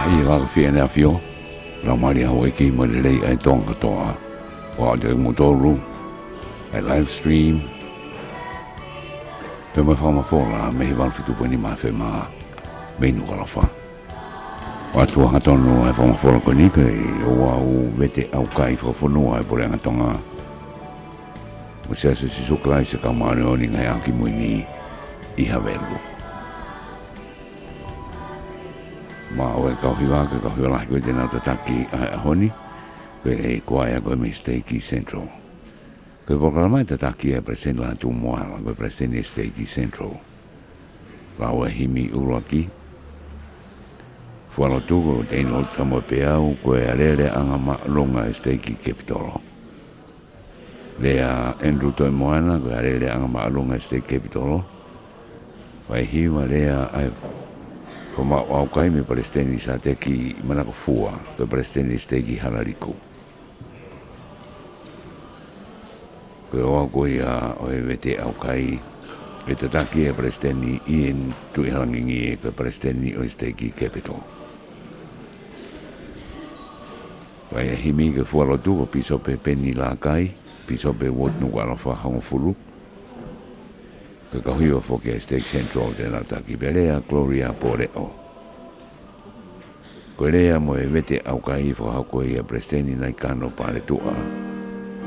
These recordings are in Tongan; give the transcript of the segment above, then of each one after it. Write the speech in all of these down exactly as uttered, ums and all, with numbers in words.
ʻI he vaka fie ne afio, lau mali au eki mo lelei ai Tonga kotoa. ʻOatu kiate kimoutolu ʻa e live stream pea mo e fakamafola mei he valu fitu poini nima F M mei Nukuʻalofa. ʻOatu hangatonu ʻa e fakamafola ko eni ke ʻoua ʻe vete ʻaukai fakafonua ʻa e Puleʻanga Tonga mo e Siasi ʻo Sīsū Kalaisi ʻo e Kau Māʻoniʻoni ʻi he Ngaahi ʻAho Kimui Ni ʻi Havelu. Maʻu ʻa e kau hiva, ko e kau hiva lahi ko ē te nau tataki ʻa e ʻaho ni, ko e kuaea ko ē mei Siteiki Central. Ko e polokalama ʻe tataki ʻe Palesiteni Lātū Moala, ko e Palesiteni Siteiki Central. Lau ʻa e himi ʻuluaki. Fua lotu ko Daniel Tamoepeau, ko e Alēleaʻanga Māʻolunga ʻo e Siteiki Kepitolo. Lea Andrew Toemoana, ko e Alēleaʻanga Māʻolunga ʻo e Siteiki Kepitolo. Fai hiva lea ʻa e fakamaʻu ʻaukai mei Palesiteni Sateki Manakofua, ko e Palesiteni Siteiki Halaliku. Ko e ʻoau ko ia ʻo e vete ʻaukai ʻe tataki ʻe Palesiteni Ian Tuʻihalangingie, ko e Palesiteni ʻo e Siteiki Kepitolo. Fai ʻa e himi ke fua lotu ko Pīsope Peni Lakai, Pīsope Ward Nukuʻalofa hongofulu. Ko e kau hiva foki ʻa e Siteiki Central te nau tataki, pea lea Gloria Poleʻo. Ko e lea mo e vete ʻaukai fakahoko ʻe Palesiteni Naikano Paletuʻa,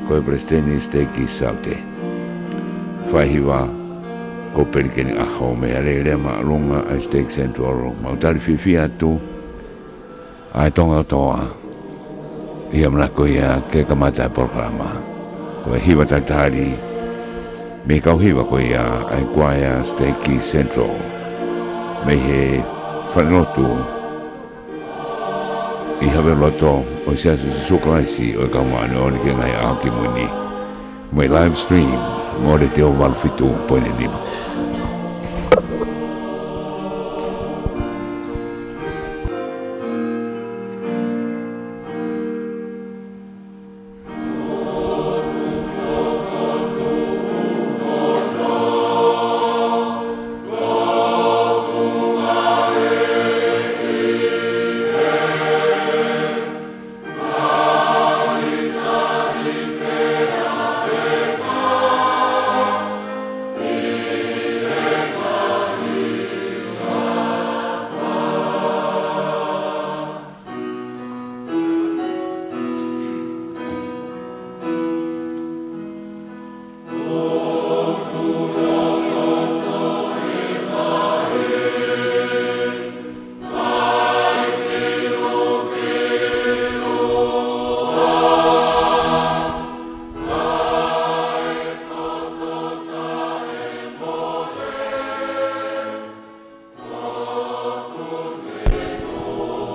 ko e Palesiteni Siteiki Saute. Fai hiva ko Pelikeni ʻAho mei he Alēleaʻanga Māʻolunga ʻo e Siteiki Central. Mau tali fiefia atu ʻa e Tonga kotoa ʻi he ʻamanaki ko ia ke kamata e polokalama. Ko e hiva talitali mei he kau hiva ko ia ʻa e kuaea Siteiki Central mei he falelotu ʻi Havelu Loto ʻo e Siasi ʻo Sīsū Kalaisi ʻo e Kau Māʻoniʻoni ʻi he Ngaahi ʻAho Kimui Ni. Mo e live stream mo e letiō valu fitu poini nima.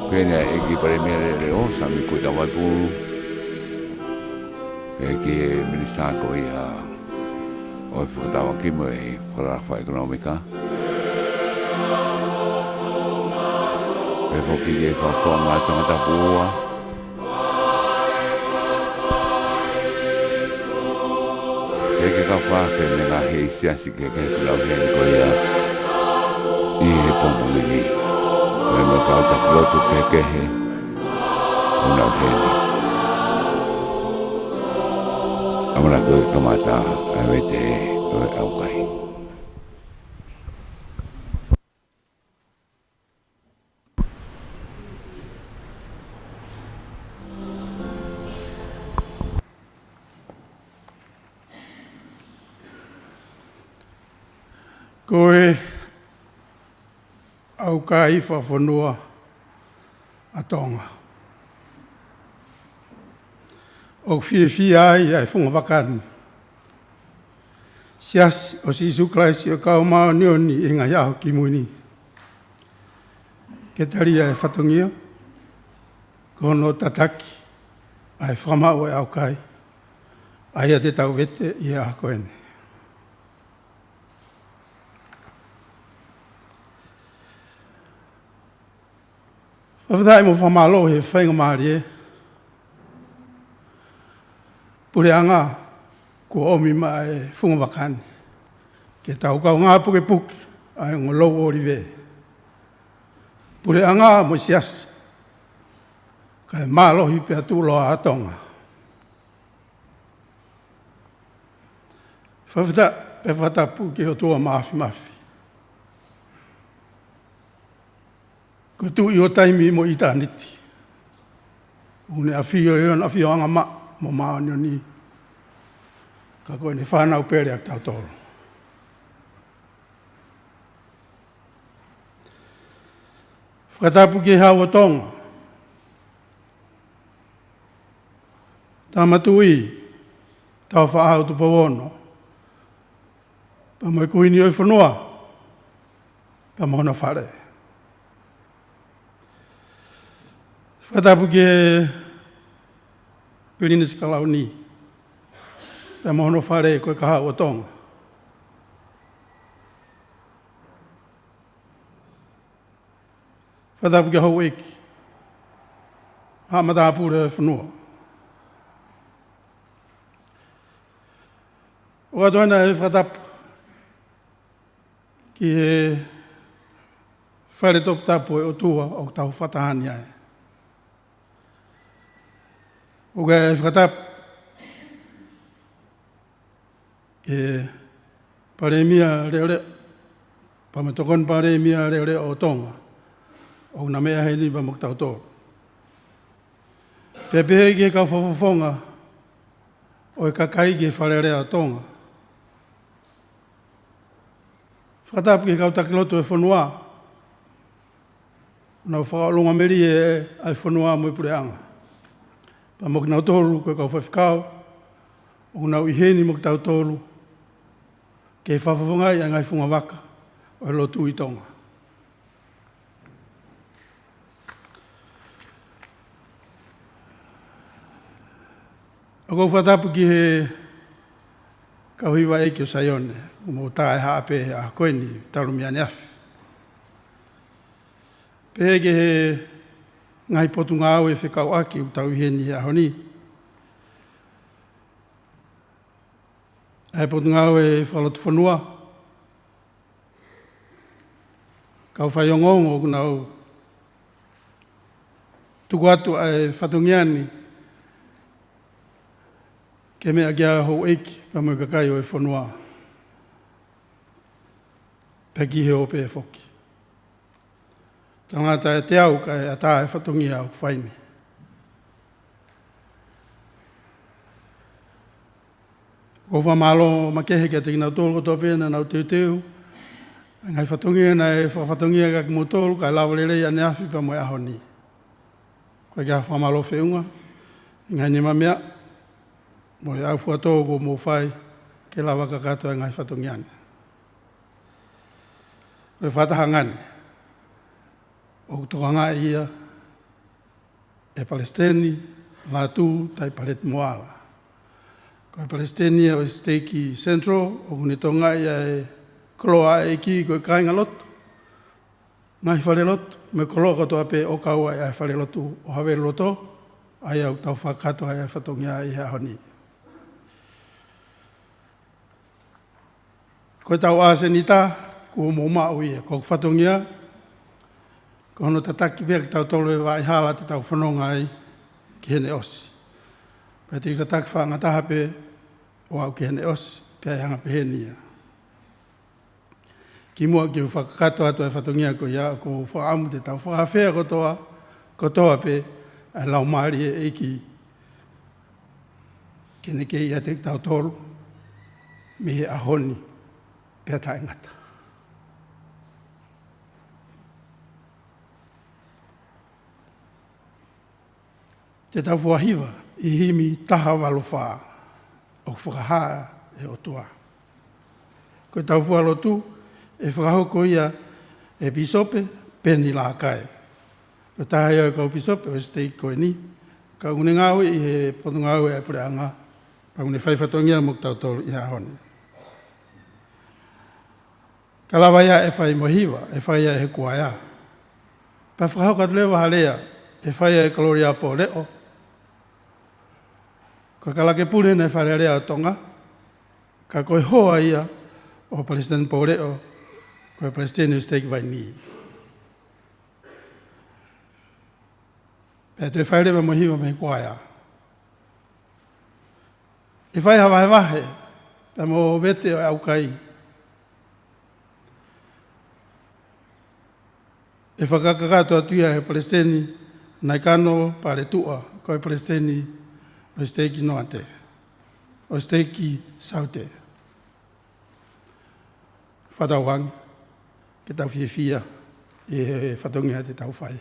Pea ʻEiki Palēmia Leʻoleʻo, Sami Kuta Vaipulu. Pea ki he Minisitā ko ia ʻo e Fakatātā mo e Fakalakalaka Fakaʻekonōmika. Pea foki ki he Fakafofonga Tongatapu ua. Pea ki he kau fakafe mei he ngaahi siasi kehekehe kuo lau heni ko ia ʻi he pongipongi ni. Pea mo e kau taki lotu kehekehe kuo lau heni. ʻAmanaki ke kamata ʻa e vete ʻo e ʻaukai. Ko e ʻaukai fakafonua ʻa Tonga. ʻOku fiefia ai ʻa e funga vaka ni, Siasi ʻo Sīsū Kalaisi ʻo e Kau Māʻoniʻoni ʻi he Ngaahi ʻAho Kimui Ni, ke tali ʻa e fatongia ko hono tataki ʻa e fakamaʻu ʻa e ʻaukai, ʻa ia te tau vete ʻi he ʻaho ko eni. Fakafetaʻi mo fakamālō he faingamālie Puleʻanga kuo ʻomi maʻa e funga vaka ni ke tau kaungā pukepuke ʻa e ongo lou ʻōlive. Puleʻanga mo e Siasi kae mālohi pea tuʻuloa ʻa Tonga. Fakafetaʻi pea fakatapu ki he ʻOtua Mafimafi. Ko e Tuʻi ʻo taimi mo ʻitāniti. ʻOku ne ʻafio ʻi hono ʻafioʻanga maʻa mo māʻoniʻoni. Ka ko ʻene fānau pele ʻa kitautolu. Fakatapu ki he Hau ʻo Tonga. Tama Tuʻi, Tāufaʻāhau Tupou Ono. Pea mo e Kuini ʻo e fonua. Pea mo hono fale. Fakatapu ki he Pilinisi Kalauni. Pea mo hono fale ko e Kahaʻu ʻo Tonga. Fakatapu ki he houʻeiki. Haʻa matāpule ʻo e fonua. ʻOatu ʻena e fakatapu ki he fale toputapu ʻo e ʻOtua ʻoku tau fakataha ai. ʻOku ʻi ai e fakatapu ki he Palēmia Leʻoleʻo, pea mo e Tokoni Palēmia Leʻoleʻo ʻo Tonga, ʻoku na meʻa heni pea mo kitautolu. Pea pehē ki he kau fakafofonga ʻo e kakai ki he Fale Alea ʻo Tonga. Fakatapu ki he kau taki lotu ʻo e fonua. Nau fakaʻolunga melie ʻa e fonua mo e puleʻanga. Pea mo kinautolu ko e kau faifekau, ʻoku nau ʻi heni mo kitautolu, ke fakafofongaʻi ʻa e ngaahi fungavaka ʻo e lotu ʻi Tonga. ʻOku ou fakatapu ki he kau hiva ʻeiki ʻo Saione, ʻoku mou tā e haʻape he ʻaho ko eni, talu mei ʻaneafi. Pehē ki he ngaahi potungāue fekauʻaki ʻoku tau ʻi heni he ʻaho ni. ʻA e potungāue fakalotofonua, kau faiongoongo ʻoku nau tuku atu ʻa e fatongia ni ke meʻa ki ai houʻeiki pea mo e kakai ʻo e fonua. Pea ki he ope foki. Tangata e teau kae ʻatā e fatongia ʻoku fai ni. ʻOku ou fakamālō makehe kiate kinautolu kotoa pē naʻa nau teuteu ʻa e ngaahi fatongia naʻe fakafatongia kiate kimoutolu kae lava lelei ʻaneafi pea mo e ʻaho ni. Ko e ʻikai ha fakamālō feʻunga, ʻi he ngaahi nima meʻa, mo e ʻaufuatō kuo mou fai ke lava kakato e ngaahi fatongia ni. Ko e fakatahaʻanga ni, ʻoku tokangaʻi ia ʻe Palesiteni Lātū Taipaleti Moala. Ko e Palesiteni ʻo e Siteiki Central, ʻoku ne tokangaʻi ʻa e koloa ʻa e ʻEiki ko e kāingalotu, ngaahi falelotu, mo e koloa kotoa pē ʻo kau ai ʻa e falelotu ʻo Haveluloto, ʻa ia ʻoku tau fakakakato ai ʻa e fatongia ʻi he ʻaho ni. Ko ʻetau ʻasenita, kuo mou maʻu ia, ko hoku fatongia, ko hono tataki pē kitautolu he vaʻa hala te tau fononga ai ki heʻene ʻosi. Pea te u tataki faʻa ngataha pē ʻo aʻu ki heʻene ʻosi, pea ʻe hanga peheni ia. Kimuʻa ke u fakakakato atu ʻa e fatongia ko ia, ʻoku ou fakaʻamu te tau fakaafeʻi kotoa, kotoa pē ʻa e Laumālie ʻo e ʻEiki ke ne kei ʻiate kitautolu mei he ʻaho ni pea taʻengata. Te tau fua hiva ʻi he himi taha valu fā, ʻoku fakahā ʻe he ʻOtua. Ko ʻetau fua lotu, ʻe fakahoko ia ʻe he Pīsope Peni Lākae. Ko e taha ia ʻo e kau pīsope ʻo e siteiki ko eni, ka ʻoku ne ngāue ʻi he Potungāue ʻa e Puleʻanga, pea ʻoku ne fai fatongia mo kitautolu ʻi he ʻaho ni. Ka lava ia ʻe fai mo e hiva, ʻe fai ia ʻe he kuaea. Pea fakahoko atu leva ha lea, ʻe fai ia ʻe Kalolia Pōleʻo. Ko e kalake pule naʻe Fale Alea ʻo Tonga, ka ko e hoa ia ʻo Palesiteni Pōleʻo, ko e Palesiteni ʻo e Siteiki Vainī. Pea toe fai leva mo e hiva mei he kuaea. ʻE fai ha vahevahe pea mo e vete ʻo e ʻaukai. ʻE fakakakato atu ia ʻe he Palesiteni Naikano Paletuʻa, ko e Palesiteni ʻo e Siteiki Noate, ʻo e Siteiki Saute. Fakatauange ke tau fiefia ʻi he fatongia te tau fai.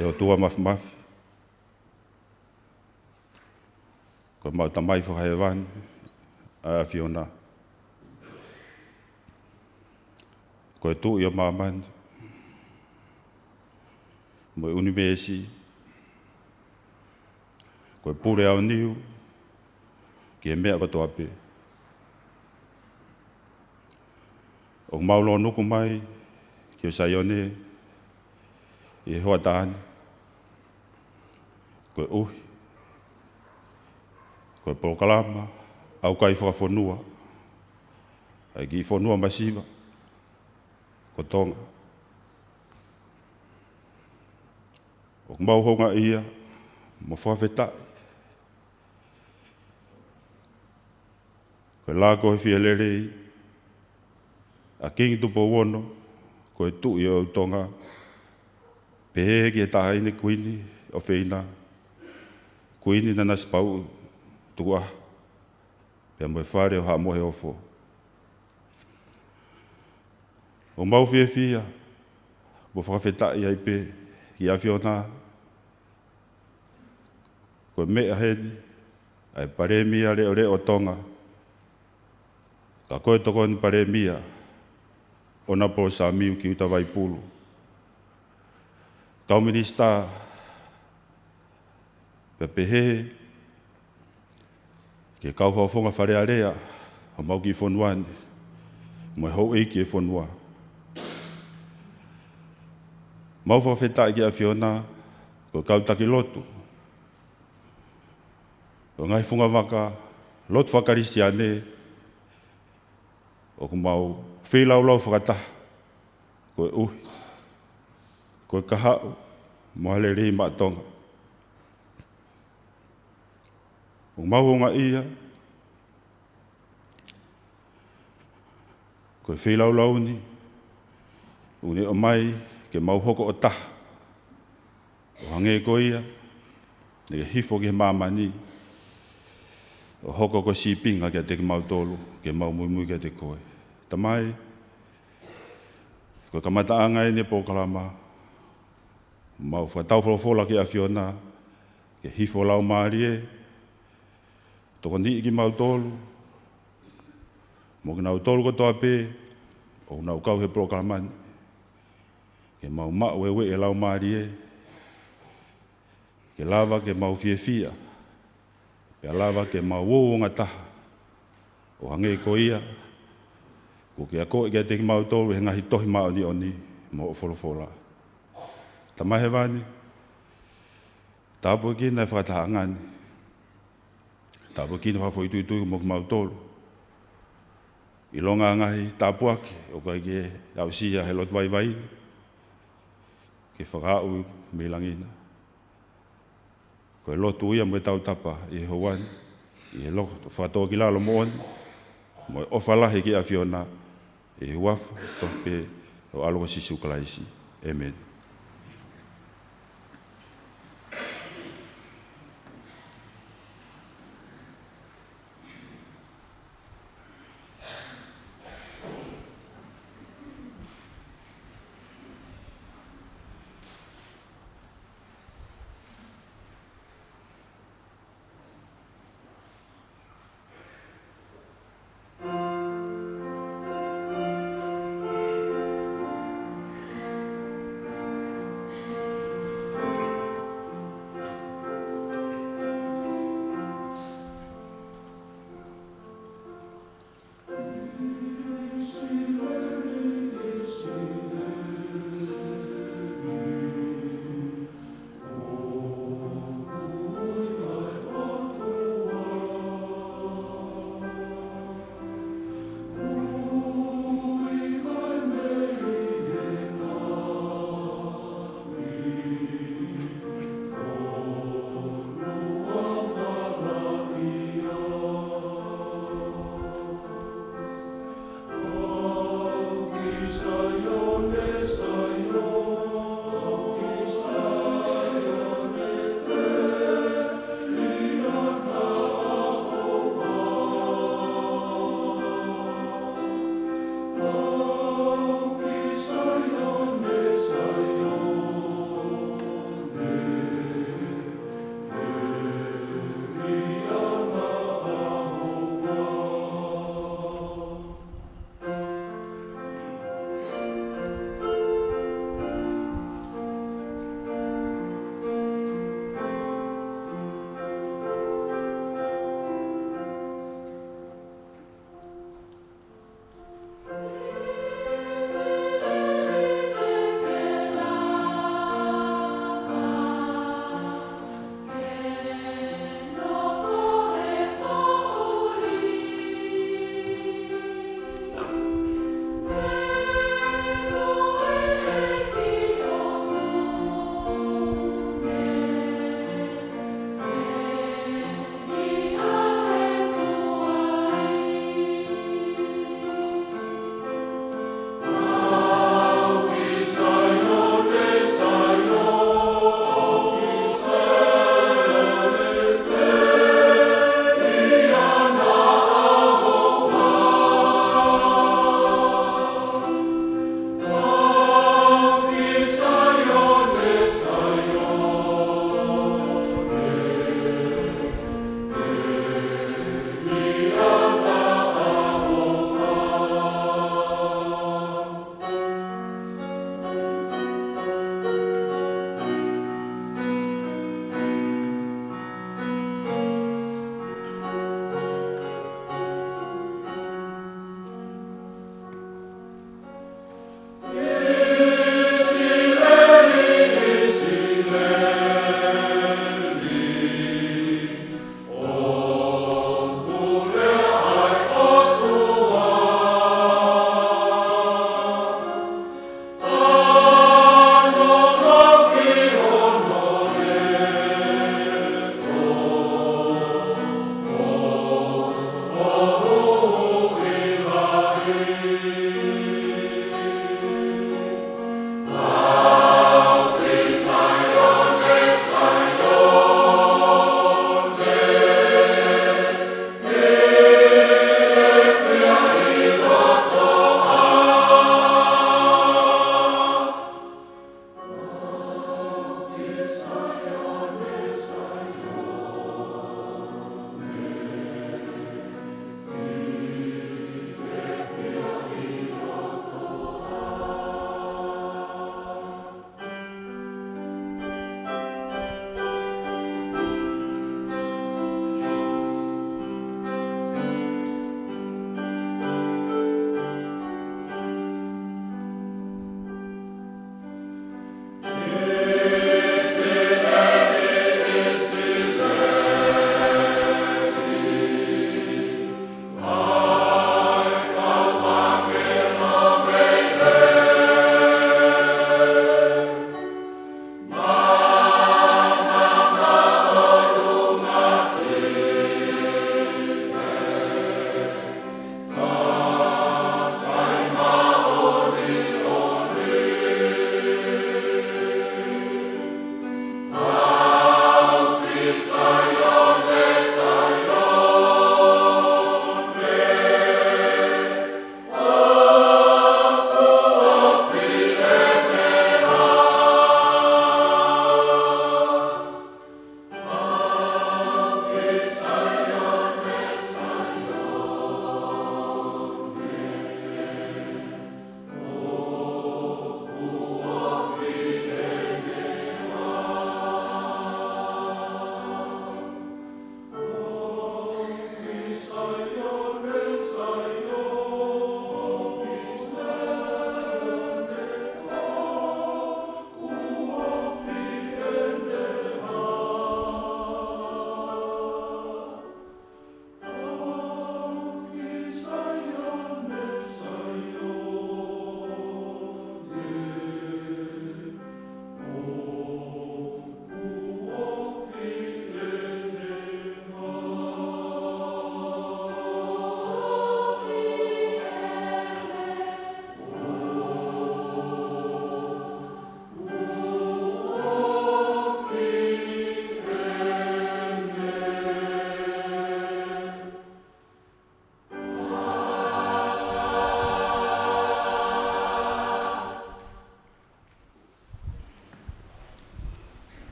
ʻE ʻOtua Mafimafi, ko ʻemau Tamai Fakahēvani ʻa e ʻAfiona, ko e Tuʻi ʻo māmani, mo e ʻunivēsi, ko e pule aoniu ki he meʻa kotoa pē. ʻOku mau lōnuku mai ki ho Saione ʻi he hoʻatā ni, koeʻuhi ko e polokalama ʻaukai fakafonua ʻa e kiʻi fonua masiva ko Tonga. ʻOku mau houngaʻia mo fakafetaʻi ko e lako he fie lelei ʻa Kingi Tupou Ono, ko e Tuʻi ʻo Tonga, pehē ki he Taʻahine Kuini ʻofeina, Kuini Nanasipauʻu Tukuʻaho, pea mo e Fale ʻo Haʻa Moheofo. ʻOku mau fiefia mo fakafetaʻi ai pē ki he ʻAfiona, ko e meʻa heni ʻa e Palēmia Leʻoleʻo ʻo Tonga, ka ko e Tokoni Palēmia, ʻOnapolo Samiu Kiuta Vaipulu, kau minisitā, pea pehē ki he kau fakafofonga Fale Alea ʻo homau kiʻi fonua ni, mo e houʻeiki ʻo e fonua. Mau fakafetaʻi ki he ʻAfiona, ko e kau taki lotu ʻo e ngaahi fungavaka lotu fakakalisitiane, ʻoku mau feilaulau fakataha koeʻuhi ko e kahaʻu mo e lelei maʻa Tonga. ʻOku mau houngaʻia ko e feilaulau ni ʻoku ne ʻomai ke mau hoko ʻo taha, ʻo hangē ko ia naʻe hifo ki he māmani, ʻo hoko ko e sīpinga kiate kimautolu ke mau muimui kiate koe. Tamai, ko e kamataʻanga eni e polokalama, mau fakataufolofola ki he ʻAfiona ke hifo Laumālie, tokoniʻi kimautolu mo kinautolu kotoa pē ʻoku nau kau he polokalama ni, ke mau maʻu e ueʻi e Laumālie, ke lava ke mau fiefia, pea lava ke mau uouongataha, ʻo hangē ko ia kuo ke akoʻi kiate kimautolu he ngaahi tohi māʻoniʻoni mo hoʻo folofola. Tamai Hēvani, tāpuekina e fakatahaʻanga ni. Tāpuekina fakafoʻituitui mo kimautolu. ʻIlonga ngaahi tāpuaki ʻoku ʻikai ke aʻusia he lotu vaivai ni, ke fakaaʻu mei langi na. Ko e lotu ia mo e tautapa ʻi he houa ni, ʻi he loto fakatōkilalo moʻoni mo e ʻofa lahi ki he ʻAfiona, ʻi he huafa tofu pē ʻo ho ʻAlo ko Sīsū Kalaisi. ʻĒmeni.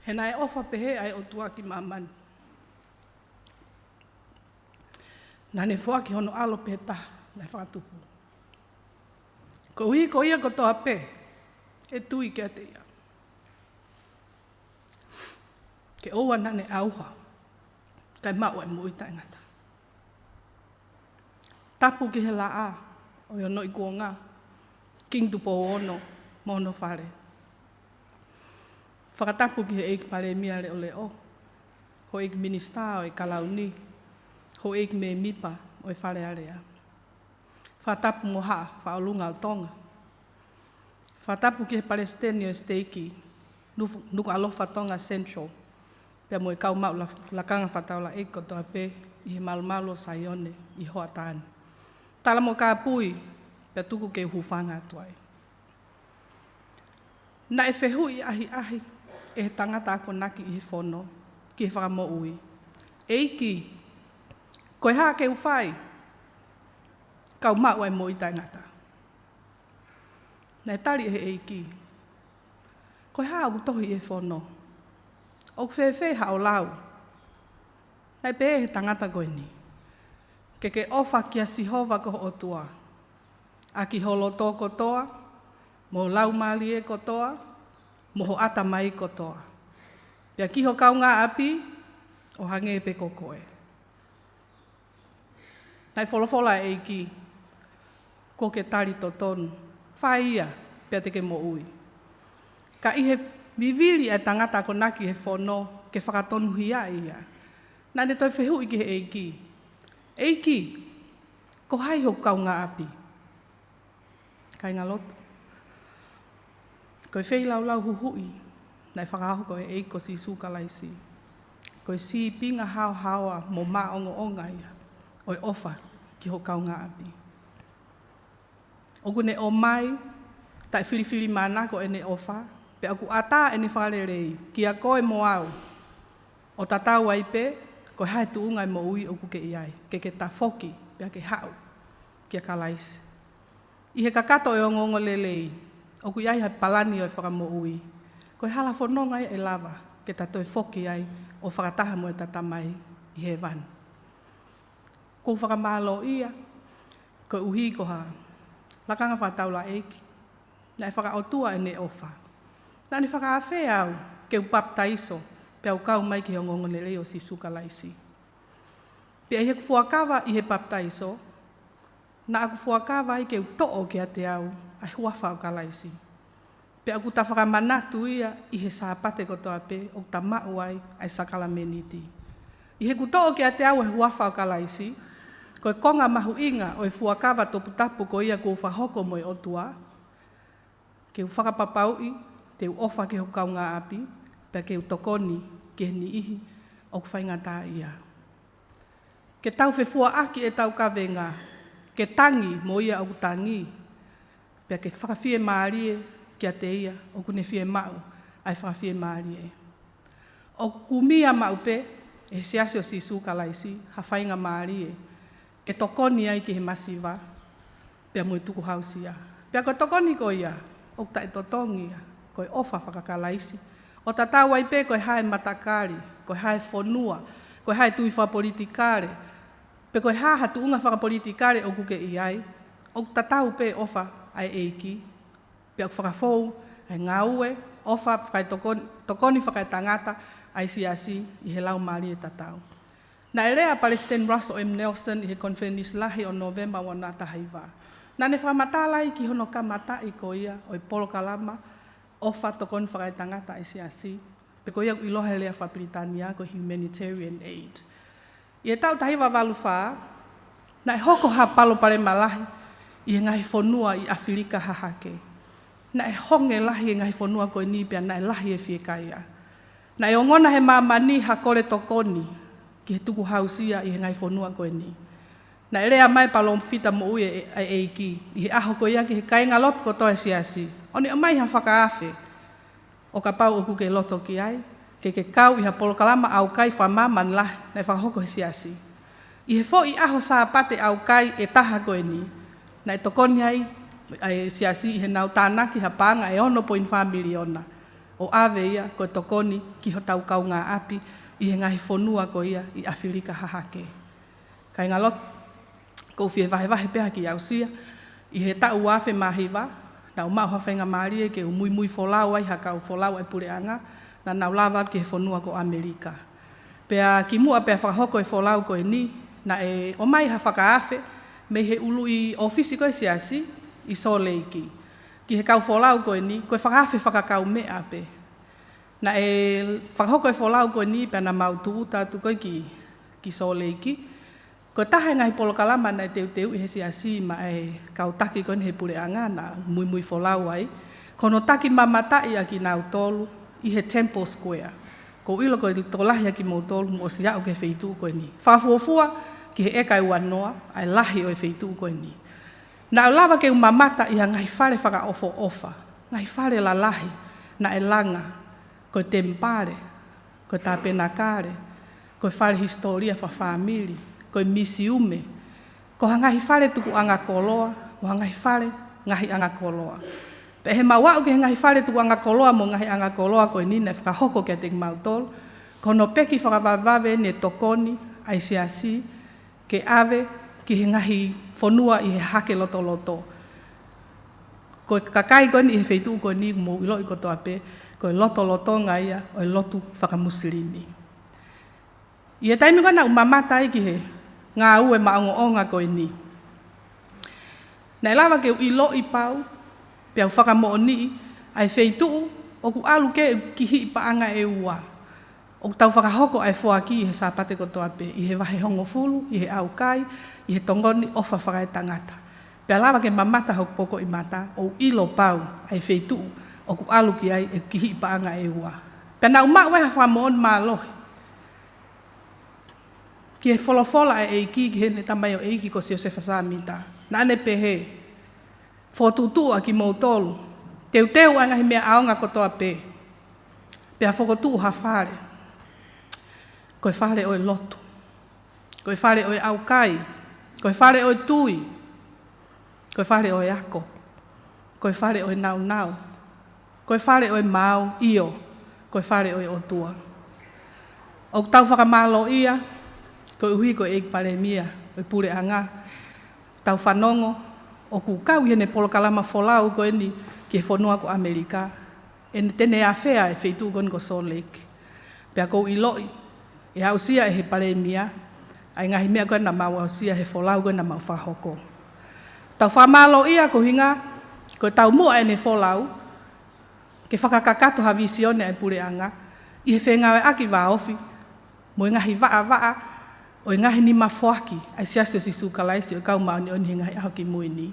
He naʻe ʻofa pehē ʻa e ʻOtua ki māmani, naʻa ne foaki hono ʻAlo pē taha naʻe fakatupu, koeʻuhi ko ia kotoa pē ʻe tui kiate ia, ke ʻoua naʻa ne ʻauha, kae maʻu ʻa e moʻui taʻengata. Tapu ki he laʻā ʻo e onoono kuonga, Kingi Tupou Ono mo hono fale. Fakatapu ki he ʻEiki Palēmia Leʻoleʻo, houʻeiki Minisitā ʻo e Kalauni, houʻeiki mēmipa ʻo e Fale Alea. Fakatapu mo Haʻa Faʻolunga ʻo Tonga. Fakatapu ki he Palesiteni ʻo e Siteiki Nuku-, Nukuʻalofa Tonga Central, pea mo e kau maʻu la-, lakanga fakataulaʻeiki kotoa pē ʻi he malumalu ʻo Saione ʻi Hoʻatā ni. Tala mo kāpui, pea tuku ke u hūfanga atu ai. Naʻe fehuʻi ʻahiʻahi ʻe he tangata akonaki ʻi he fono ki he Fakamoʻui, ʻEiki, ko e hā ke u fai ka u maʻu ʻa e moʻui taʻengata? Naʻe tali ʻe he ʻEiki, ko e hā ʻoku tohi ʻi he fono? ʻOku fēfē haʻo lau? Naʻe pehē ʻe he tangata ko eni, ke ke ʻofa kia Sihova ko ho ʻOtua ʻaki ho loto kotoa, mo ho laumālie kotoa, mo ho ʻatamai kotoa, pea ki ho kaungāʻapi ʻo hangē pē ko koe. Naʻe folofola ʻa e ʻEiki, kuo ke tali totonu, fai ia pea te ke moʻui. Ka ʻi he vivili ʻa e tangata akonaki he fono ke fakatonuhiaʻi ia, naʻa ne toe fehuʻi ki he ʻEiki, ʻEiki, ko hai hoku kaungāʻapi? Kāingalotu, ko e feilaulau huhuʻi naʻe fakahoko ʻe he ʻEiki ko Sīsū Kalaisi, ko e sīpinga haohaoa mo maʻongoʻonga ia ʻo e ʻofa ki ho kaungāʻapi. ʻOku ne ʻomai taʻefilifilimānako ʻene ʻofa, pea ʻoku ʻatā ʻene fakalelei kia koe mo au, ʻo tatau ai pē ko e hā e tuʻunga e moʻui ʻoku ke ʻi ai, ke ke tafoki pea ke haʻu kia Kalaisi. ʻI he kakato ʻo e ongoongolelei, ʻoku ʻi ai ha palani ʻo e fakamoʻui. Ko e hala fononga ia ʻe lava ke ta toe foki ai ʻo fakataha mo ʻeta Tamai ʻi hēvani. ʻOku ou fakamālōʻia koeʻuhi ko ha lakanga fakataulaʻeiki naʻe fakaʻotua ʻene ʻofa. Naʻa ne fakaafeʻi au ke u papitaiso, pea u kau mai ki he ongoongolelei ʻo Sīsū Kalaisi. Pea ʻi heʻeku fuakava ʻi he papitaiso, naʻa ku fuakava ai ke u toʻo kiate au ʻa e huafa ʻo Kalaisi. Pea ʻoku ta fakamanatu ia ʻi he Sāpate kotoa pē ʻoku ta maʻu ai ʻa e sākalamēniti. ʻI heʻeku toʻo kiate au ʻa e huafa ʻo Kalaisi, ko e konga mahuʻinga ʻo e fuakava toputapu ko ia kuo u fakahoko mo e ʻOtua, ke u fakapapauʻi te u ʻofa ki hoku kaungāʻapi, pea ke u tokoni ki he niʻihi ʻoku faingataʻaʻia. Ke tau fefuaʻaki ʻetau kavenga, ke tangi mo ia ʻoku tangi, pea ke fakafiemālie kiate ia ʻoku ne fiemaʻu ʻa e fakafiemālie. ʻOku kumia maʻu pē ʻe he Siasi ʻo Sīsū Kalaisi ha faingamālie ke tokoni ai ki he masiva, pea mo e tukuhausia. Pea ko e tokoni ko ia, ʻoku taʻetotongi ia, ko e ʻofa faka-Kalaisi. ʻO tatau ai pē ko e hā e matakali, ko e hā e fonua, ko e hā e tui fakapolitikale, pe ko e hā ha tuʻunga fakapolitikale ʻoku ke ʻi ai, ʻoku tatau pē ʻofa ʻa e ʻEiki, pea ʻoku fakafou ʻa e ngāue ʻofa fakaetokoni, tokoni fakaetangata ʻa e Siasi ʻi he laumālie tatau. Naʻe lea ʻa Palesiteni Russell M. Nelson ʻi he konifelenisi lahi ʻo Nōvema ua noa taha hiva. Naʻa ne fakamatala ai ki hono kamataʻi ko ia ʻo e polokalama ʻofa tokoni fakaetangata ʻa e Siasi, pe ko ia ʻoku ʻiloa he lea fakapilitānia ko e humanitarian aid. ʻI he taʻu taha hiva valu fā, naʻe hoko ha palopalema lahi ʻi he ngaahi fonua ʻi ʻAfilika Hahake. Naʻe honge lahi e ngaahi fonua ko eni pea naʻe lahi e fiekaia. Naʻe ongona he māmani ha kole tokoni ki he tukuhausia ʻi he ngaahi fonua ko eni. Naʻe lea mai palōmofita moʻui ʻa e, ʻa e ʻEiki ʻi he ʻaho ko ia ki he kāingalotu kotoa ʻa e Siasi, ʻo ne ʻomai ha fakaafe, ʻo kapau ʻoku ke loto ki ai, ke ke kau ʻi ha polokalama ʻaukai fakamāmani lahi naʻe fakahoko he Siasi. ʻI he foʻi ʻaho Sāpate ʻaukai ʻe taha ko eni, naʻe tokoni ai ʻa e Siasi ʻi heʻenau tānaki ha paʻanga ʻe ono poini fā miliona ʻo ʻave ia ko e tokoni ki hotau kaungāʻapi ʻi he ngaahi fonua ko ia ʻi ʻAfilika Hahake. Kāingalotu, ʻoku ou fie vahevahe pē ʻa e kiʻi aʻusia. ʻI he taʻu ua afe mā hiva, naʻá ku maʻu ha faingamālie ke u muimui folau ai ha kau folau ʻa e puleʻanga, naʻa nau lava atu ki he fonua ko ʻAmelika. Pea kimuʻa pea fakahoko e folau ko eni, naʻe ʻomai ha fakaafe mei he ʻuluʻi ʻōfisi ko ē ʻo e Siasi ʻi Sōleki ki he kau folau ko eni, ko e fakaafe fakakaumeʻa pē. Naʻe fakahoko e folau ko eni pea naʻa mau tūʻuta atu ko ē ki, ki Sōleki. Ko e taha e ngaahi polokalama naʻe teuteuʻi ʻe he Siasi maʻa e kau taki ko eni he puleʻanga naʻa ku muimui folau ai, ko hono taki mamataʻi ʻa kinautolu ʻi he Temple Square. ʻOku ou ʻilo ko e tokolahi ʻa kimoutolu mou ʻosi aʻu ki he feituʻu ko eni. Fakafuofua ki he ʻeka ʻe uanoa ʻa e lahi ʻo e feituʻu ko eni. Naʻá ku lava ke u mamata ʻi ha ngaahi fale fakaʻofoʻofa, ngaahi fale lalahi naʻe langa, ko e temipale, ko e tapenakale, ko e fale hisitōlia fakafāmili, ko e misiume, ko ha ngaahi fale tukuʻanga koloa, ko ha ngaahi fale ngaahi ʻanga koloa. Pea ʻi heʻemau aʻu ki he ngaahi fale tukuʻanga koloa mo e ngaahi ʻanga koloa ko eni naʻe fakahoko kiate kimautolu, ko hono peki fakavavevave ʻene tokoni ʻa e Siasi ke ʻave ki he ngaahi fonua ʻi he Hahake lotoloto. Ko e kakai ko eni ʻi he feituʻu ko eni ʻoku mou ʻiloʻi kotoa pē, ko e lotolotonga ia ʻo e lotu fakamusilimi. ʻI he taimi ko ē naʻá ku mamata ai ki he ngāue maʻongoʻonga ko eni, naʻe lava ke u ʻiloʻi pau, pea u fakamoʻoniʻi ʻa e feituʻu ʻoku ʻalu ki ai e kihiʻi paʻanga ʻe ua. ʻOku tau fakahoko ʻa e foaki ʻi he Sāpate kotoa pē, ʻi he vahe hongofulu, ʻi he ʻaukai, ʻi he tokoni ʻofa fakaetangata. Pea lava ke mamata hoku pokoʻi mata, ʻo u ʻilo pau ʻa e feituʻu ʻoku ʻalu ki ai e kihiʻi paʻanga ʻe ua. Pea naʻá ku maʻu ai ha fakamoʻoni mālohi ki he folofola ʻa e ʻEiki ki heʻene tamaioʻeiki ko Siosefa Sāmita. Naʻá ne pehē, fokotuʻutuʻu ʻa kimoutolu, teuteu ʻa e ngaahi meʻa ʻaonga kotoa pē, pea fokotuʻu ha fale. Ko e fale ʻo e lotu, ko e fale ʻo e ʻaukai, ko e fale ʻo e tui, ko e fale ʻo e ako, ko e fale ʻo e nāunau, ko e fale ʻo e maau, ʻio, ko e fale ʻo e ʻOtua. ʻOku tau fakamālōʻia koeʻuhi ko e ʻEiki Palēmia ʻo e puleʻanga, tau fanongo ʻoku kau ʻi heʻene polokalama folau ko eni ki he fonua ko ʻAmelika, ʻene, te ne ʻafea e feituʻu ko eni ko Sōleki. Pea ʻoku ou ʻiloʻi ʻe aʻusia ʻe he Palēmia ʻa e ngaahi meʻa ko ē naʻa mau aʻusia he folau ko ē naʻa mau fakahoko. Tau fakamālōʻia koeʻuhinga ko e taumuʻa ʻene folau ke fakakakato ha vīsone ʻa e puleʻanga ʻi he fengāueʻaki vāofi mo e ngaahi vaʻavaʻa ʻo e ngaahi nima foaki ʻa e Siasi ʻo Sīsū Kalaisi ʻo e Kau Māʻoniʻoni ʻi he Ngaahi ʻAho Kimui Ni.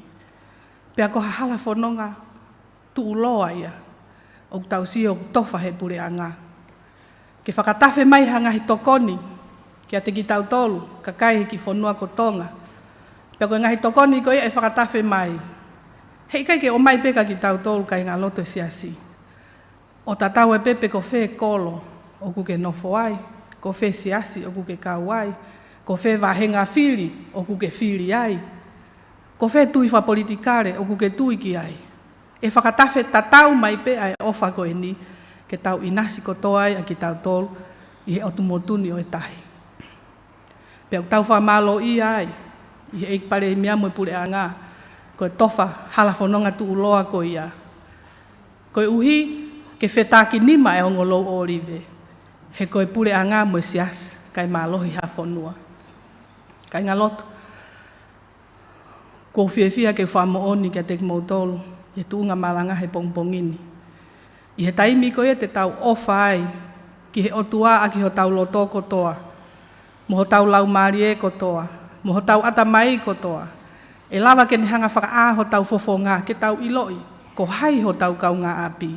Pea ko ha hala fononga tuʻuloa ia ʻoku tau sio ʻoku tofa ʻe he puleʻanga ke fakatafe mai ha ngaahi tokoni kiate kitautolu kakai he kiʻi fonua ko Tonga. Pea ko e ngaahi tokoni ko ia ʻe fakatafe mai, heʻikai ke ʻomai pē kia kitautolu kāingalotu ʻo e Siasi, ʻo tatau ai pē pe ko fē kolo ʻoku ke nofo ai, ko fē siasi ʻoku ke kau ai, ko fē vāhenga fili ʻoku ke fili ai, ko fē tui fakapolitikale ʻoku ke tui ki ai. ʻE fakatafe tatau mai pē ʻa e ʻofa ko eni ke tau ʻinasi kotoa ai ʻa kitautolu ʻi he ʻOtu Motu ni ʻo e Tahi. Pea ʻoku tau fakamālōʻia ai ʻi he ʻEiki Palēmia mo e puleʻanga ko e tofa hala fononga tuʻuloa ko ia, koeʻuhi ke fetakinima e ongo louʻolive, he ko e puleʻanga mo e Siasi kae mālohi ha fonua. Kāingalotu, ʻoku ou fiefia ke fakamoʻoni kiate kimoutolu ʻi he tuʻunga malanga he pongipongi ni, ʻi he taimi ko ia te tau ʻofa ai ki he ʻOtua ʻaki hotau loto kotoa, mo hotau laumālie kotoa, mo hotau ʻatamai kotoa, ʻe lava ke ne hanga fakaʻā hotau fofonga ke tau ʻiloʻi ko hai hotau kaungāʻapi.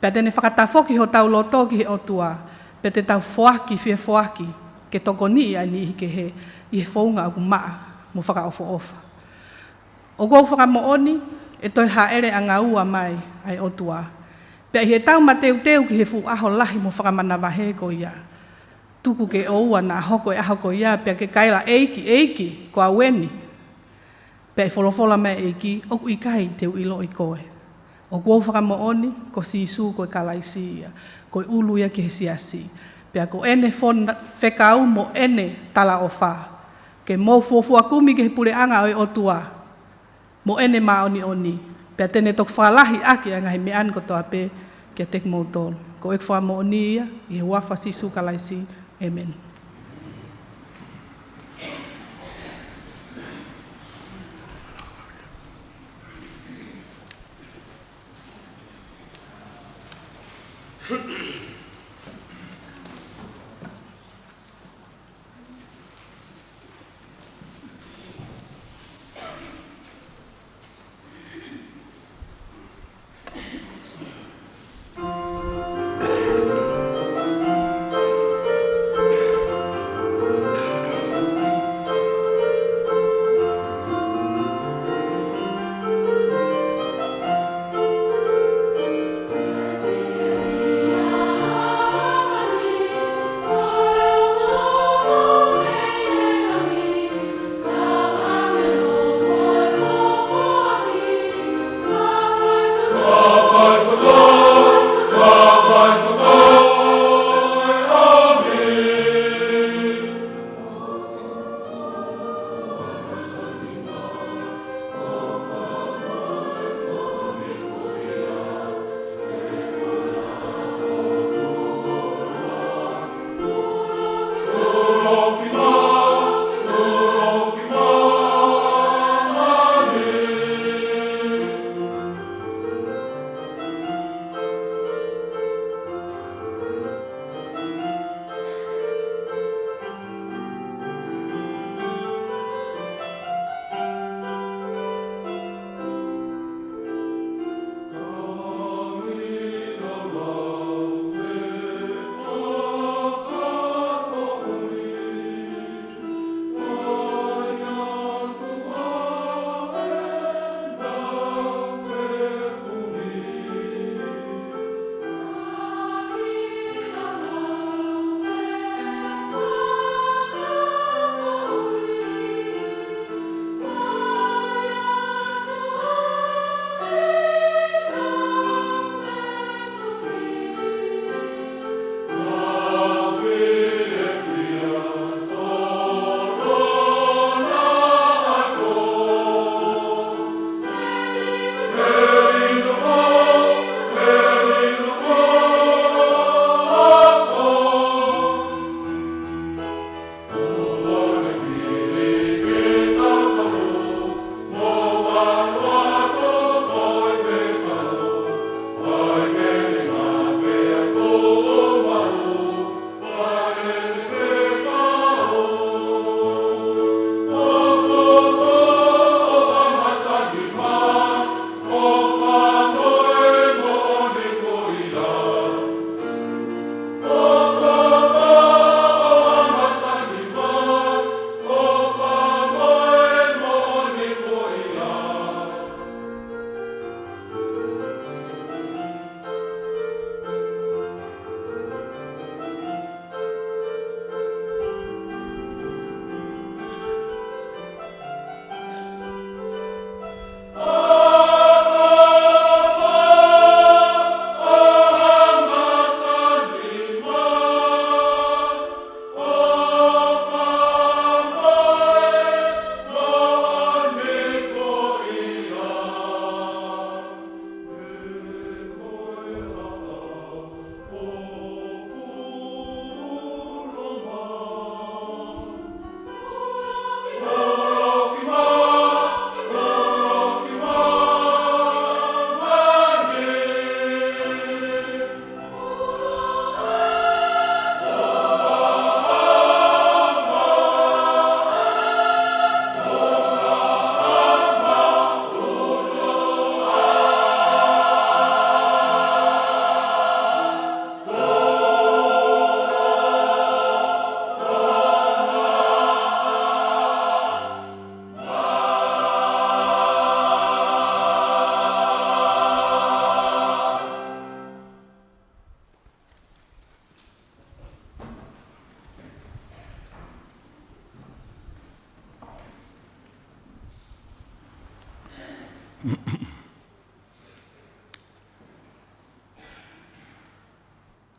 Pea te ne fakatafoki hotau loto ki he ʻOtua, pea te tau foaki, fie foaki ke tokoniʻi ʻa e niʻihi kehe ʻi he founga ʻoku maʻa mo fakaʻofoʻofa. ʻOku ou fakamoʻoni ʻe toe hāʻele ʻanga ua mai ʻa e ʻOtua. Pea ʻi heʻetau mateuteu ki he fuʻu ʻaho lahi mo fakamanavahē ko ia, tuku ke ʻoua naʻa hoko e ʻaho ko ia pea ke kaila, ʻEiki, ʻEiki, ko au eni. Pea ʻe folofola mai e ʻEiki, ʻoku ʻikai te u ʻiloʻi koe. ʻOku ou fakamoʻoni ko Sīsū ko e Kalaisi ia, ko e ʻulu ia ki he siasi. Pea ko ʻene fon-, fekau mo ʻene talaʻofa, ke mou fuofua kumi ki he puleʻanga ʻo e ʻOtua mo ʻene māʻoniʻoni, pea te ne toki fakalahi ʻaki ʻa e ngaahi meʻa ni kotoa pē kiate kimoutolu. Ko ʻeku fakamoʻoni ia, ʻi he huafa ʻo Sīsū Kalaisi. ʻĒmeni.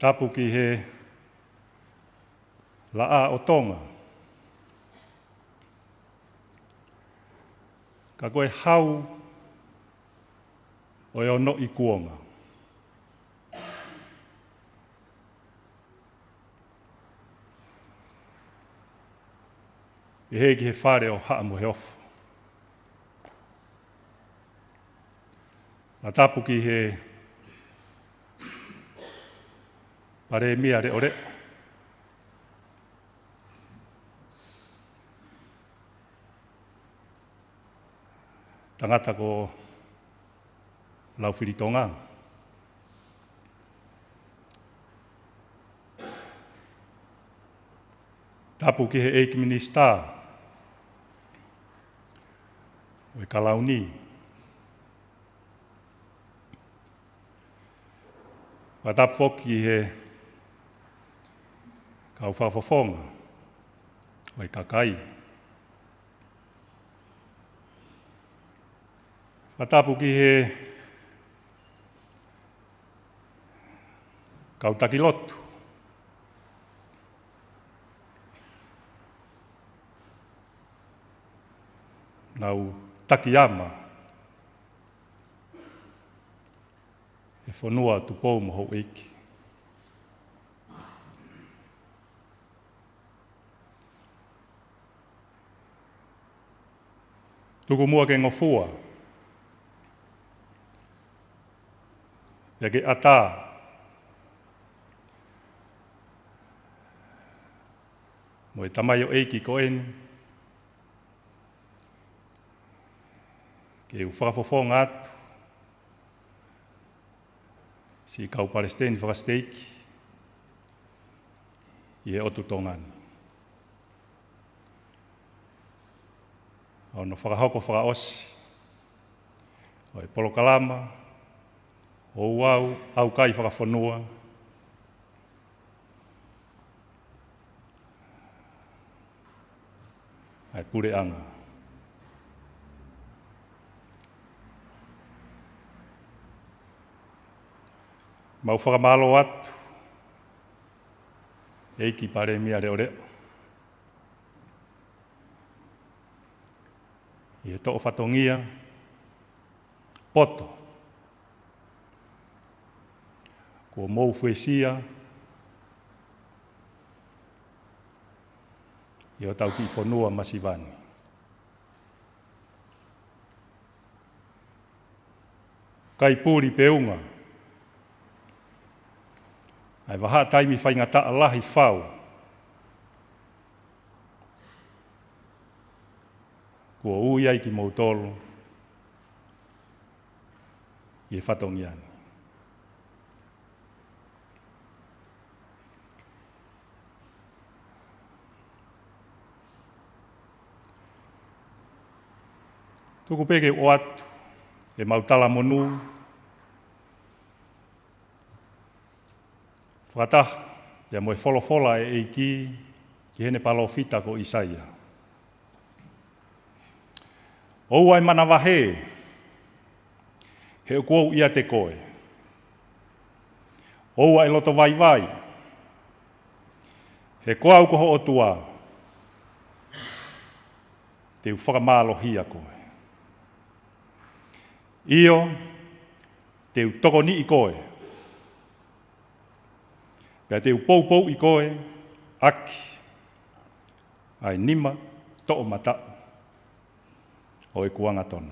Tapu ki he Laʻā ʻo Tonga. Ka ko e hau ʻo e onoʻi kuonga. Pehē ki he Fale ʻo Haʻa Moheofo. Fakatapu ki he Palēmia Leʻoleʻo. Tangata ko Laufilitonga. Tapu ki he ʻEiki Minisitā ʻo e Kalauni. Fakatapu foki ki he kau fakafofonga ʻo e kakai. Fakatapu ki he kau taki lotu. Nau taki ama e fonua, Tupou mo Houʻeiki. Tuku muʻa ke ngofua, pea ke ʻatā mo e tamaioʻeiki ko eni, ke u fakafofonga atu siʻi kau palesiteni fakasiteiki ʻi he ʻotu Tonga ni. ʻA hono fakahoko fakaʻosi ʻo e polokalama ʻo e ouau ʻaukai fakafonua ʻa e Puleʻanga. Mau fakamālō atu, ʻEiki Palēmia Leʻoleʻo, ʻi he toʻo fatongia poto kuo mou fuesia ʻi hotau kiʻi fonua masiva ni. ʻIkai puli pe unga ʻa e vahaʻa taimi faingataʻa lahi fau kuo ui ai kimoutolu ʻi he fatongia ni. Tuku pē ke u ʻoatu ʻemau talamonū fakataha ia mo e folofola ʻa e ʻEiki ki heʻene palōfita ko ʻIsaia. ʻOua ʻe manavahē, he ʻoku ou ʻiate koe. ʻOua ʻe loto vaivai, he ko au ko ho ʻOtua, te u fakamālohia koe. ʻIo, te u tokoniʻi koe, pea te u poupouʻi koe ʻaki ʻa e nima toʻomataʻu ʻo ʻeku angatonu.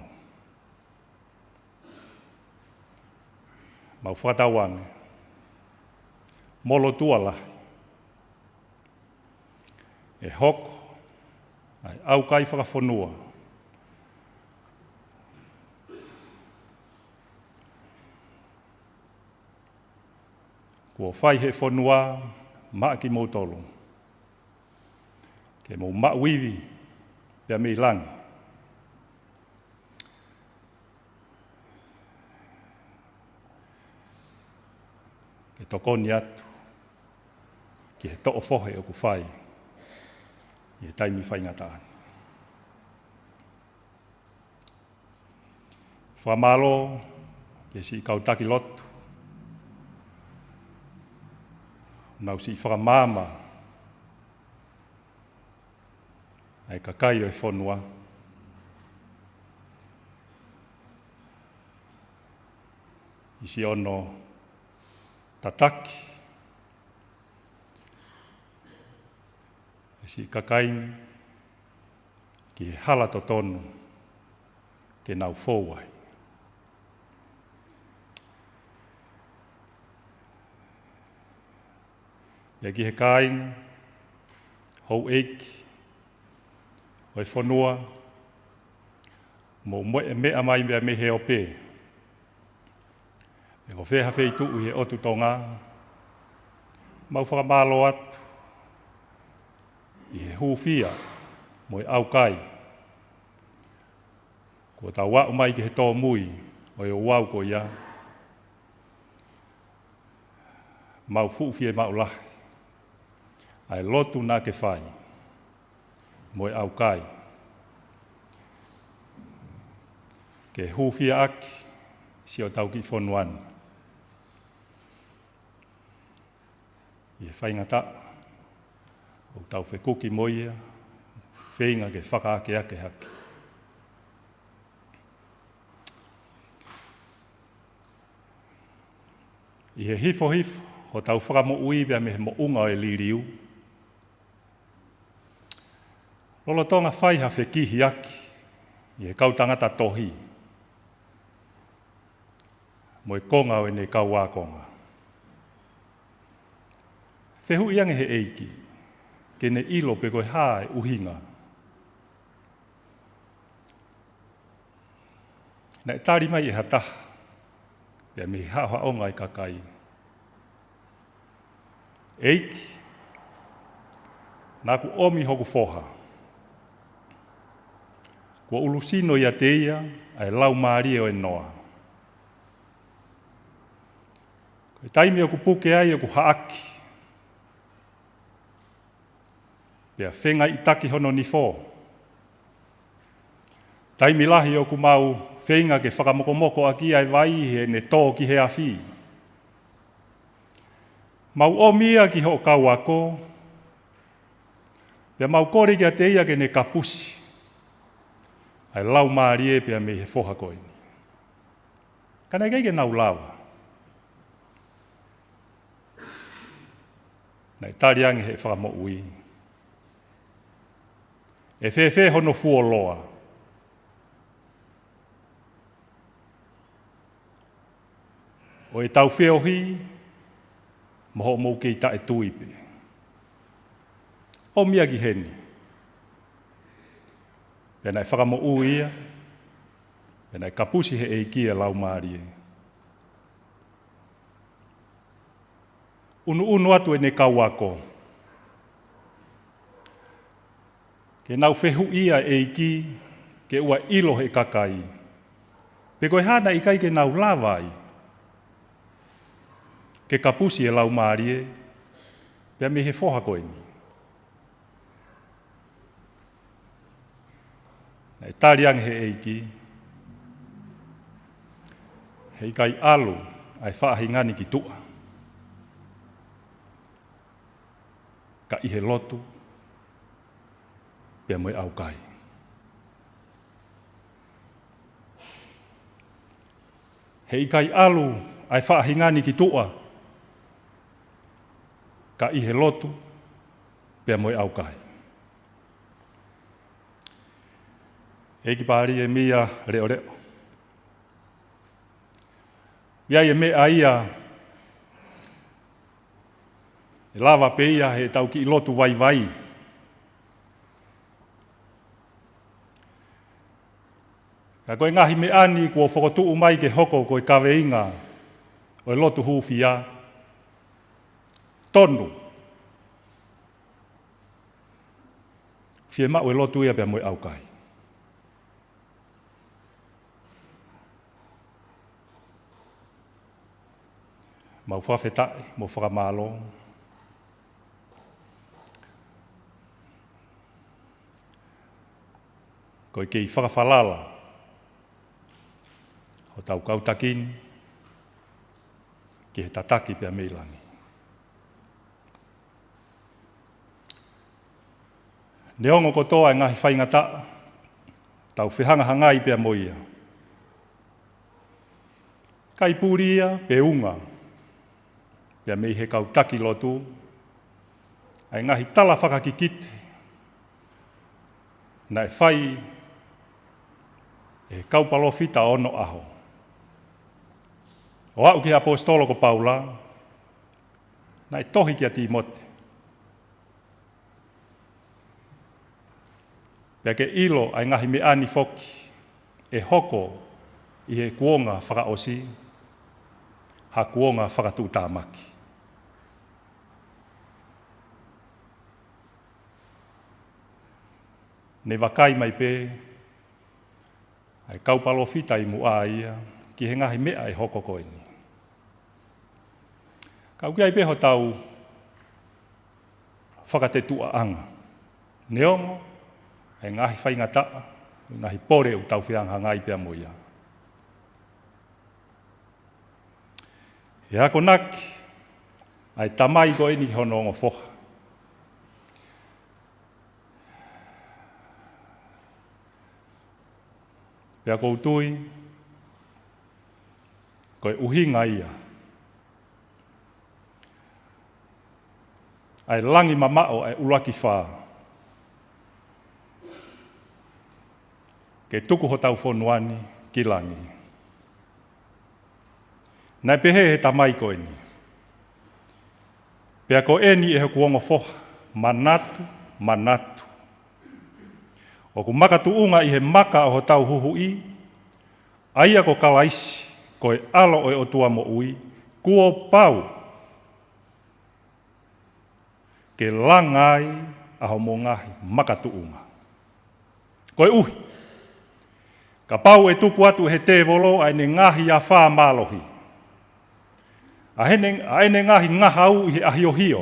Mau fakatauange mo lotua lahi, ʻe hoko ʻa e ʻaukai fakafonua kuo fai he fonua maʻa kimoutolu, ke mou maʻu ivi pea mei langi, ke tokoni atu ki he toʻo fohe ʻoku fai ʻi he taimi faingataʻa ni. Fakamālō ki he siʻi kau taki lotu Nau siʻi fakamaama ʻa e kakai ʻo e fonua ʻi siʻono tataki ʻa e siʻi kakai ni ki he hala totonu ke nau fou ai. ʻIa ki he kāinga, houʻeiki ʻo e fonua, mou moʻe meʻa mai mei he ope, ʻe ko fē ha feituʻu ʻi he ʻotu Tonga, mau fakamālō atu ʻi he hūfia mo e ʻaukai kuo tau aʻu mai ki he tōmui ʻo e ouau ko ia. Mau fuʻu fiemaʻu lahi ʻa e lotu naʻa ke fai mo e ʻaukai ke hūfia ʻaki siʻotau kiʻi fonua ni ʻi he faingataʻa ʻoku tau fekuki mo ia, feinga ke fakaakeake hake. ʻI he hifohifo hotau fakamoʻui pea mei he moʻunga ʻo e liliu, lolotonga fai ha fekihiaki ʻi he kau tangata tohi mo e konga ʻo ʻene kau ākonga, fehuʻi ange he ʻEiki ke ne ʻilo pe ko e hā e ʻuhinga. Naʻe tali mai ʻe ha taha pea mei he haʻohaʻonga ʻo e kakai, ʻEiki, naʻa ku ʻomi hoku foha, kuo ʻulusino ʻiate ia ʻa e laumālie ʻo e noa. Ko e taimi ʻoku puke ai ʻoku haʻaki pea fengaʻitaki hono nifo. Taimi lahi ʻoku mau feinga ke fakamokomoko ʻaki ʻa e vai heʻene tō ki he afi. Mau ʻomi ia ki hoʻo kau ako pea mau kole kiate ia ke ne kapusi ʻa e laumālie pea mei he foha ko eni. Ka naʻe ʻikai ke nau lava. Naʻe tali ange he fakamoʻui, ʻE fēfē hono fuoloa ʻo ʻetau feohi mo hoʻomou kei taʻetui pē? ʻOmi ia ki heni. Pea naʻe fakamoʻui ia, pea naʻe kapusi he ʻEiki ʻa e laumālie. ʻUnuʻunu atu ʻene kau ako ke nau fehuʻi ʻa e ʻEiki ke ʻoua ʻe ʻilo ʻe he kakai pe ko e hā naʻe ʻikai ke nau lava ai ke kapusi e laumālie pea mei he foha ko eni. Naʻe tali ange he ʻEiki, Heʻikai ʻalu ʻa e faʻahinga ni ki tuʻa, ka ʻi he lotu pea mo e ʻaukai. Heʻikai ʻalu ʻa e faʻahinga ni ki tuʻa, ka ʻi he lotu pea mo e ʻaukai. ʻEiki Pālia Mia Leʻoleʻo, ʻoku ʻi ai e meʻa ia ʻe lava pē ia heʻetau kiʻi lotu vaivai. Ka ko e ngaahi meʻa ni kuo fokotuʻu mai ke hoko ko e kaveinga ʻo e lotu hūfia, tonu. Fiemaʻu e lotu ia pea mo e ʻaukai. Mau fakafetaʻi mo fakamālō ko e kei fakafalala hotau kau taki ni ki he tataki pea mei langi. Neongo kotoa e ngaahi faingataʻa ʻoku tau fehangahangai pea mo ia, ʻikai puli ia pe unga pea mei he kau taki lotu ʻa e ngaahi tala fakakikite naʻe fai ʻe he kau palōfita ʻo onoʻaho. ʻO aʻu ki he ʻaposetolo ko Paula, naʻe tohi kia Tīmote, pea ke ʻilo ʻa e ngaahi meʻa ni foki ʻe hoko ʻi he kuonga fakaʻosi, ha kuonga fakatuʻutāmaki. Ne vakai mai pē ʻa e kau palōfita ʻi muʻa ia ki he ngaahi meʻa ʻe hoko ko eni. Ka ʻoku ʻi ai pē hotau fakatetuʻaʻanga, neongo e ngaahi faingataʻa, ngaahi pole ʻoku tau fehangahangai pea mo ia. ʻE akonaki ʻa e tamai ko eni ki hono ongo foha. Pea ʻoku ou tui, ko e ʻuhinga ia ʻa e langi mamaʻo ʻa e ʻuluaki fā, ke tuku hotau fonua ni ki langi. Naʻe pehē ʻe he tamai ko eni, pea ko eni ʻe hoku ongo foha, manatu, manatu, ʻoku makatuʻunga ʻi he maka ʻo hotau Huhuʻi, ʻa ia ko Kalaisi, ko e ʻAlo ʻo e ʻOtua moʻui, kuo pau ke langa ai ʻa hoʻomo ngaahi makatuʻunga. Koeʻuhi, kapau ʻe tuku atu ʻe he tēvolo ʻa ʻene ngaahi afā mālohi, ʻa ʻene, ʻa ʻene ngaahi ngahau ʻi he ʻahiohio,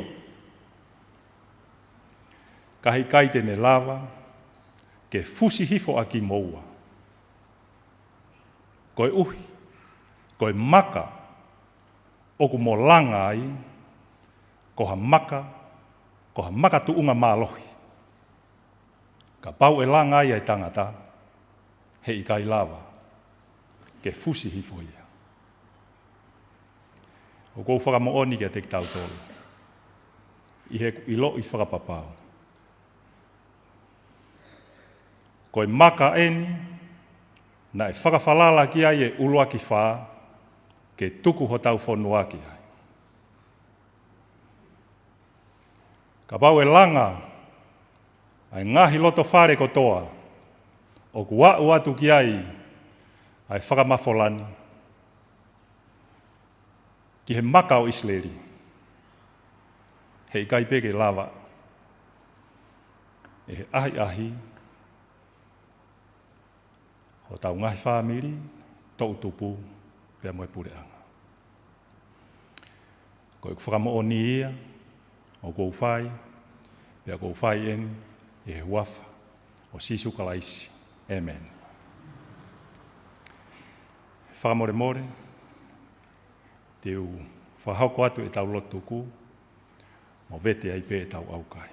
ka heʻikai te ne lava ke fusi hifo ʻa kimoua. Koeʻuhi, ko e maka ʻoku mo langa ai, ko ha maka, ko ha makatuʻunga mālohi. Kapau ʻe langa ai ʻa e tangata, heʻikai lava ke fusi hifo ia. ʻOku ou fakamoʻoni kiate kitautolu, ʻi heʻeku ʻiloʻi fakapapau, ko e maka eni naʻe fakafalala ki ai e ʻuluaki fā ke tuku hotau fonua ki ai. Kapau ʻe langa ʻa e ngaahi loto fale kotoa ʻoku aʻu atu ki ai ʻa e fakamafola ni, ki he maka ʻo ʻIsileli, heʻikai pē ke lava ʻe he ʻahiʻahi hotau ngaahi fāmili, toʻutupu, pea mo e puleʻanga. Ko ʻeku fakamoʻoni ia ʻoku ou fai, pea ʻoku ou fai eni ʻi he huafa ʻo Sīsū Kalaisi. ʻĒmeni. Fakamolemole, te u fakahoko atu ʻetau lotu tuku, mo vete ai pē ʻetau ʻaukai.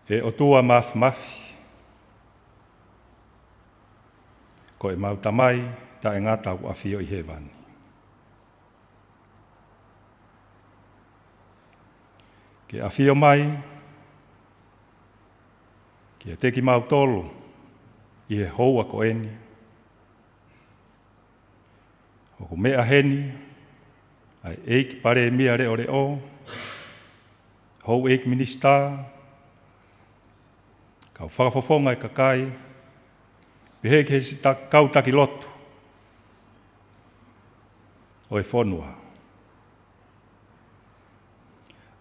ʻE ʻOtua Māfimafi, ko ʻemau Tamai taʻengata ʻoku ʻafio ʻi hēvani, ke ʻafio mai kiate kimautolu ʻi he houa ko eni. ʻOku meʻa heni ʻa e ʻEiki Palēmia Leʻoleʻo, houʻeiki minisitā, kau fakafofonga ʻo e kakai, pehē ki he siʻi ta-, kau taki lotu ʻo e fonua.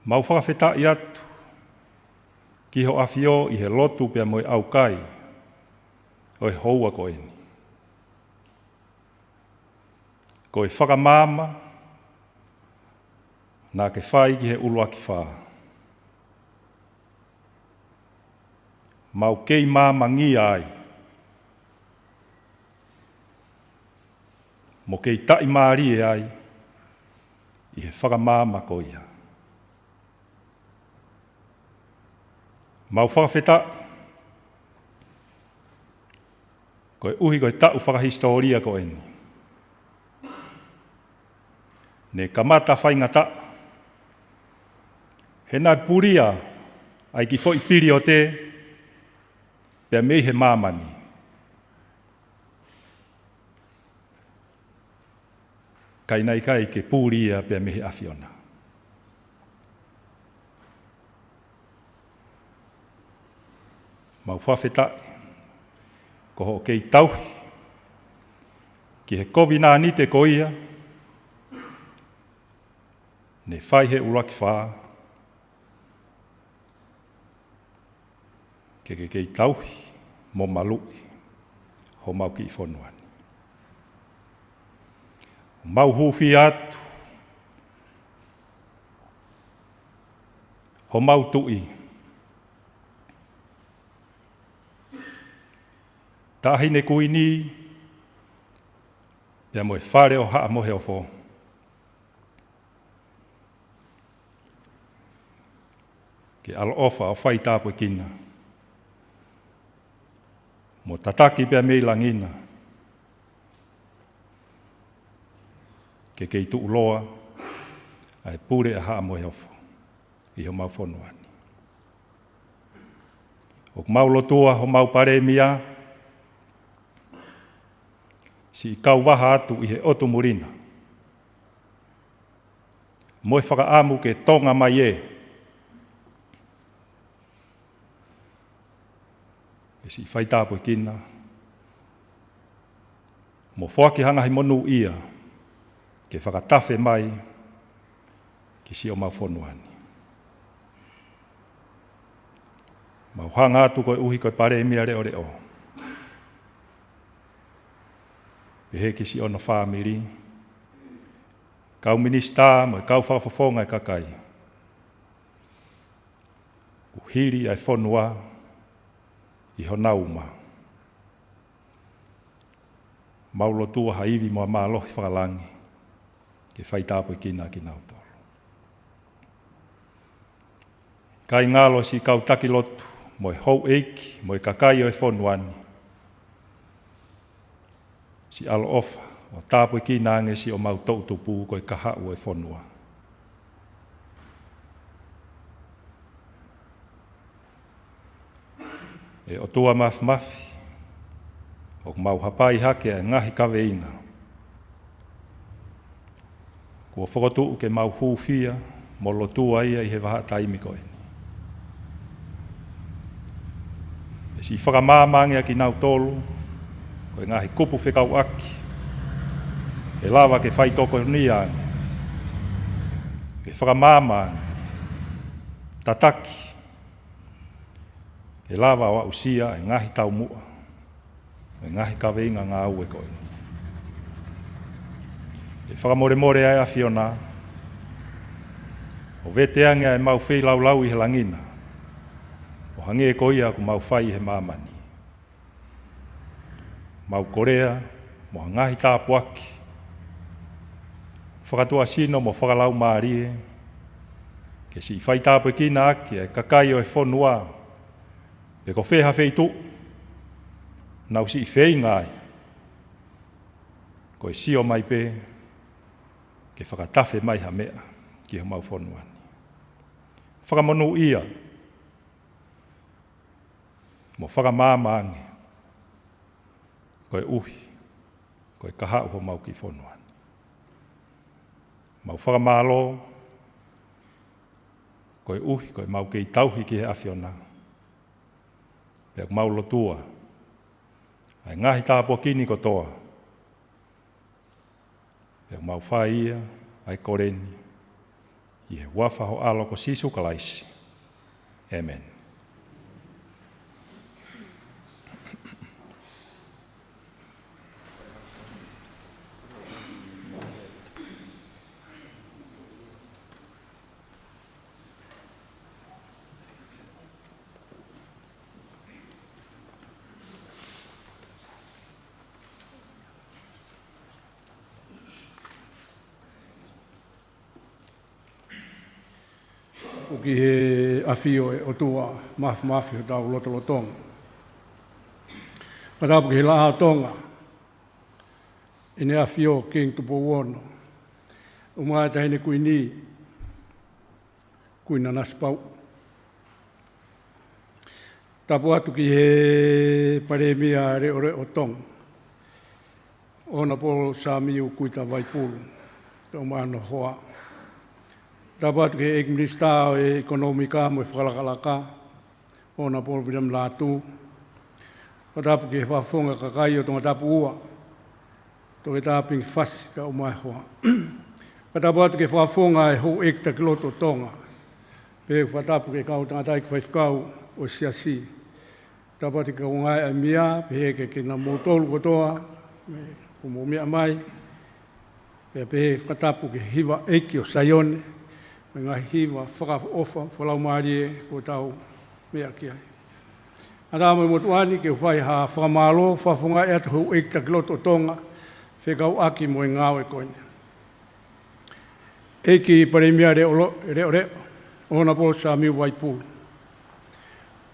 Mau fakafetaʻi atu ki hoʻo ʻafio ʻi he lotu pea mo e ʻaukai ʻo e houa ko eni. Ko e fakamaama naʻa ke fai ki he ʻuluaki fā, mau kei maamangia ai, mo kei taʻimālie ai, ʻi he fakamaama ko ia. Mau fakafetaʻi koeʻuhi ko e taʻu fakahisitōlia ko eni. Ne kamata faingataʻa he naʻe pulia ai ki foʻi piliote pea mei he māmani. Ka ʻi he ʻikai ke pulia pea mei he ʻAfiona. Mau fakafetaʻi ko hoʻo kei tauhi ki he kovinānite ko ia ne fai he ʻuluaki fā, ke ke kei tauhi mo maluʻi homau kiʻi fonua ni. Mau hūfia atu homau tuʻi, Taʻahine Kuini, pea mo e Fale ʻo Haʻa Moheofo, ke ʻaloʻofa ʻo faitāpuekina mo tataki pea mei langi na, ke kei tuʻuloa ʻa e pule ʻa Haʻa Moheofo ʻi homau fonua ni. ʻOku mau lotua homau Palēmia, siʻi kauvaha atu ʻi he ʻotu muli na, mo e fakaʻamu ke tonga mai ē, ke siʻi faitāpuekina mo foaki ha ngaahi monūʻia ke fakatafe mai ki siʻomau fonua ni. Mau hanga atu koeʻuhi ko e Palēmia leʻoleʻo, pehē ki siʻono fāmili, kau minisitā mo e kau fakafofonga ʻo e kakai, kuo hili ʻa e fonua ʻi honau uma. Mau lotua ha ivi mo ha mālohi fakalangi ke faitāpuekina kinautolu. Kae ngalo siʻi kau taki lotu mo e houʻeiki mo e kakai ʻo e fonua ni, siʻi ʻaloʻofa ʻo tāpuekina ange siʻomau toʻutupu ko e kahaʻu ʻo e fonua. ʻE ʻOtua Māfimafi, ʻoku mau hapai hake ʻa e ngaahi kaveinga kuo fokotuʻu ke mau hūfia mo lotua ia ʻi he vahaʻa taimi ko eni. ʻE siʻi fakamaama ange ʻa kinautolu ko e ngaahi kupu fekauʻaki ʻe lava ke faitokonia ange, ke fakamaama ange, tataki, ke lava ʻo aʻusia ʻa e ngaahi taumuʻa ʻo e ngaahi kaveinga ngāue ko eni. ʻE fakamolemole ʻa e ʻAfiona ʻo vete ange ʻa ʻemau feilaulau ʻi he langi na, ʻo hangē ko ia ʻoku mau fai ʻi he māmani. Mau kolea mo ha ngaahi tāpuaki fakatuʻasino mo fakalaumālie, ke siʻi faitāpuekina ʻaki ʻa e kakai ʻo e fonua, pe ko fē ha feituʻu ʻoku nau siʻi feinga ai, ko e sio mai pē ke fakatafe mai ha meʻa ki homau fonua ni. Fakamonūʻia mo fakamaama ange koeʻuhi ko e kahaʻu homau kiʻi fonua ni. Mau fakamālō koeʻuhi ko ʻemau kei tauhi ki he ʻAfiona, pea ʻoku mau lotua ʻa e ngaahi tāpuaki ni kotoa, pea ʻoku mau fai ia ʻa e kole ni ʻi he huafa ho ʻAlo ko Sīsū Kalaisi. ʻĒmeni. Ki he ʻafio ʻa e ʻOtua Māfimafi ʻi hotau lotolotonga. Fakatapu ki he Laʻā ʻo Tonga, ʻEne ʻAfio Kingi Tupou Ono, ʻumaʻā ʻa e Taʻahine Kuini, Kuini Nanasipauʻu. Tapu atu ki he Palēmia Leʻoleʻo ʻo Tonga, Honourable Samiu Kuita Vaipulu, kae ʻumaʻā hono hoa. Tapu atu ki he ʻEiki Minisitā ʻo e ʻIkonōmika mo e Fakalakalaka, Honourable Viliami Lātū. Fakatapu ki he Fakafofonga Kakai ʻo Tongatapu Ua, Toketā Pingi Fasi kae ʻumaʻā e hoa. Fakatapu atu ki he Fakafofonga ʻo e Houʻeiki Taki Lotu ʻo Tonga, pea fakatapu ki he kau tangataʻeiki faifekau ʻo e Siasi. Tapu atu ki he kau ngāue ʻa e meʻa, pehē ki he kinautolu kotoa ʻoku mou meʻa mai, pea pehē fakatapu ki he hiva ʻeiki ʻo Saione, mo e ngaahi hiva fakaʻofoʻofa fakalaumālie kuo tau meʻa ki ai. Kae ʻatā mo e motuʻa ni ke u fai ha fakamālō fakafofongaʻi atu ki he Houʻeiki Taki Lotu ʻo Tonga, fekauʻaki mo e ngāue ko eni. ʻEiki Palēmia Leʻoleʻo, Honourable Samiu Vaipulu.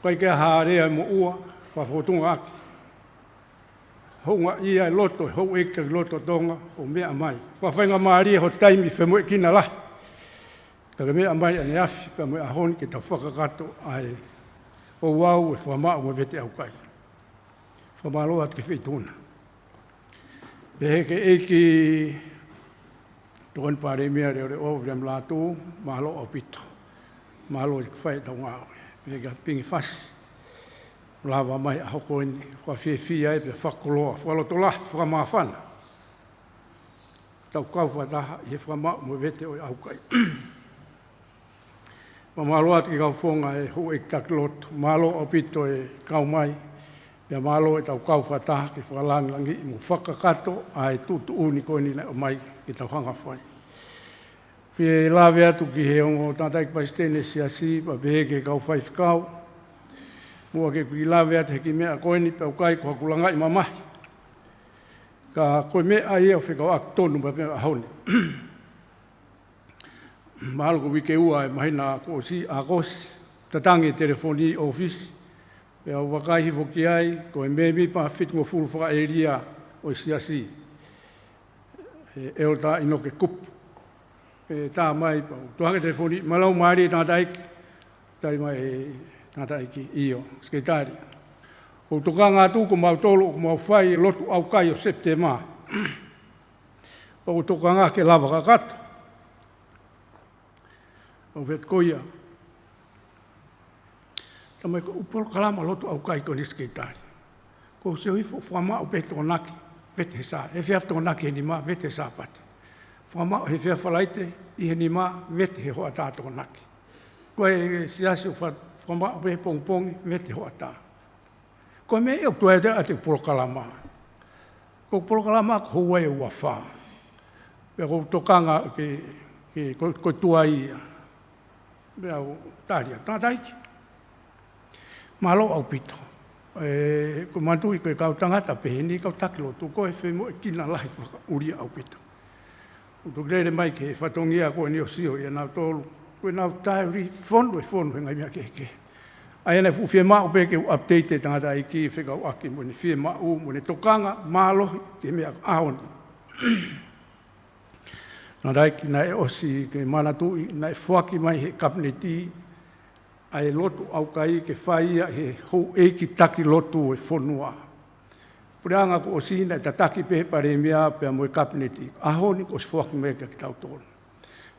ʻIkai ke ʻi ai ha lea ʻe moʻua, fakafotunga ʻaki hoʻo ngaahi loto, Houʻeiki Taki Lotu ʻo Tonga, ʻo meʻa mai. Fakafaingamālie hoʻo taimi femoʻuekina lahi, ka ke meʻa mai ʻaneafi pea mo e ʻaho ni ke tau fakakakato ʻa e ouau ʻo e fakamaʻu mo e vete ʻaukai. Fakamālō atu ki he Feituʻu na. Pehē ki he ʻEiki Tokoni Palēmia Leʻoleʻo, Viliami Lātū, mālō ʻaupito. Mālō e fai ʻetau ngāue. Pehē kia Pingi Fasi, lava mai ʻa e ʻaho ko eni, fakafiefia ai pea fakakoloa, fakalotolahi, fakamāfana. Tau kau fakataha ʻi he fakamaʻu mo e vete ʻo e ʻaukai. Fakamālō atu ki he kau Fakafofonga ʻo e Houʻeiki Taki Lotu, mālō ʻaupito e kau mai, pea mālō ʻetau kau fakataha ke fakalangilangiʻi mo fakakakato ʻa e tuʻutuʻuni ko eni naʻe ʻomai ke tau hanga ʻo fai. Fie lave atu ki he ongo tangataʻeiki palesiteni ʻo e Siasi, pea pehē ki he kau faifekau, muʻa ke u kiʻi lave atu he kiʻi meʻa ko eni, pea ʻoku ʻikai ko haku langaʻi mamahi, ka ko e meʻa ia ʻoku fekauʻaki tonu pea pea ʻaho ni. Mahalo ko e uike ua ʻo e māhina kuo ʻosi, ʻAokosi, tatangi e telefoni ʻi ʻōfisi, pea u vakai hifo ki ai, ko e mēmipa fitungofulu fakaʻēlia ʻo e Siasi, ʻe ʻEletā ʻInoke Kupu. ʻE tā mai pea u toʻo hake e telefoni, mālō mālie tangataʻeiki, tali mai e tangataʻeiki, ʻio, Sekelitali. ʻOku ou tokanga atu ko mautolu ʻoku mau fai e lotu ʻaukai ʻo Sepitema. ʻOku ou tokanga ke lava kakato. ʻO pehē ko ia. Tā mai ko e ʻū polokalama lotu ʻaukai ko eni Sekelitali, ko e sio hifo, fakamaʻu pē Tokonaki, vete he Sā-, efiafi Tokonaki he nima, vete he Sāpate. Fakamaʻu he efiafi Falaite ʻi he nima, vete he hoʻatā Tokonaki. Ko e Siasi ʻoku fa-, fakamaʻu pē pongipongi, vete hoʻatā. Ko e meʻa ia ʻoku tuai atu ʻa e polokalama. Ko e polokalama ko houa ʻe uafā. Pea ʻoku ou tokanga ke, ke, ko, ko e tuai ia. Pea u tali atu, tangataʻeiki, mālō ʻaupito. ʻE, ʻoku ou manatuʻi ko e kau tangata pehē ni, kau taki lotu, ko e femoʻuekina lahi fakaʻulia ʻaupito. ʻOku toki lele mai ki he fatongia ko eni ʻo sio ʻia nautolu, ko ʻenau tali fonu e fonu he ngaahi meʻa kehekehe. ʻA ia naʻe fuʻu fiemaʻu pē ke u update e tangataʻeiki fekauʻaki mo ʻene fiemaʻu, mo ʻene tokanga mālohi ki he meʻa ʻaho ni. Tangataʻeiki, naʻe ʻosi ke manatuʻi, naʻe foaki mai he Kapineti ʻa e lotu ʻaukai ke fai ia he houʻeiki taki lotu e fonua. Puleʻanga kuo ʻosi naʻe tataki pē he Palēmia pea mo e Kapineti. ʻAho ni kuo ʻosi foaki mai kia kitautolu.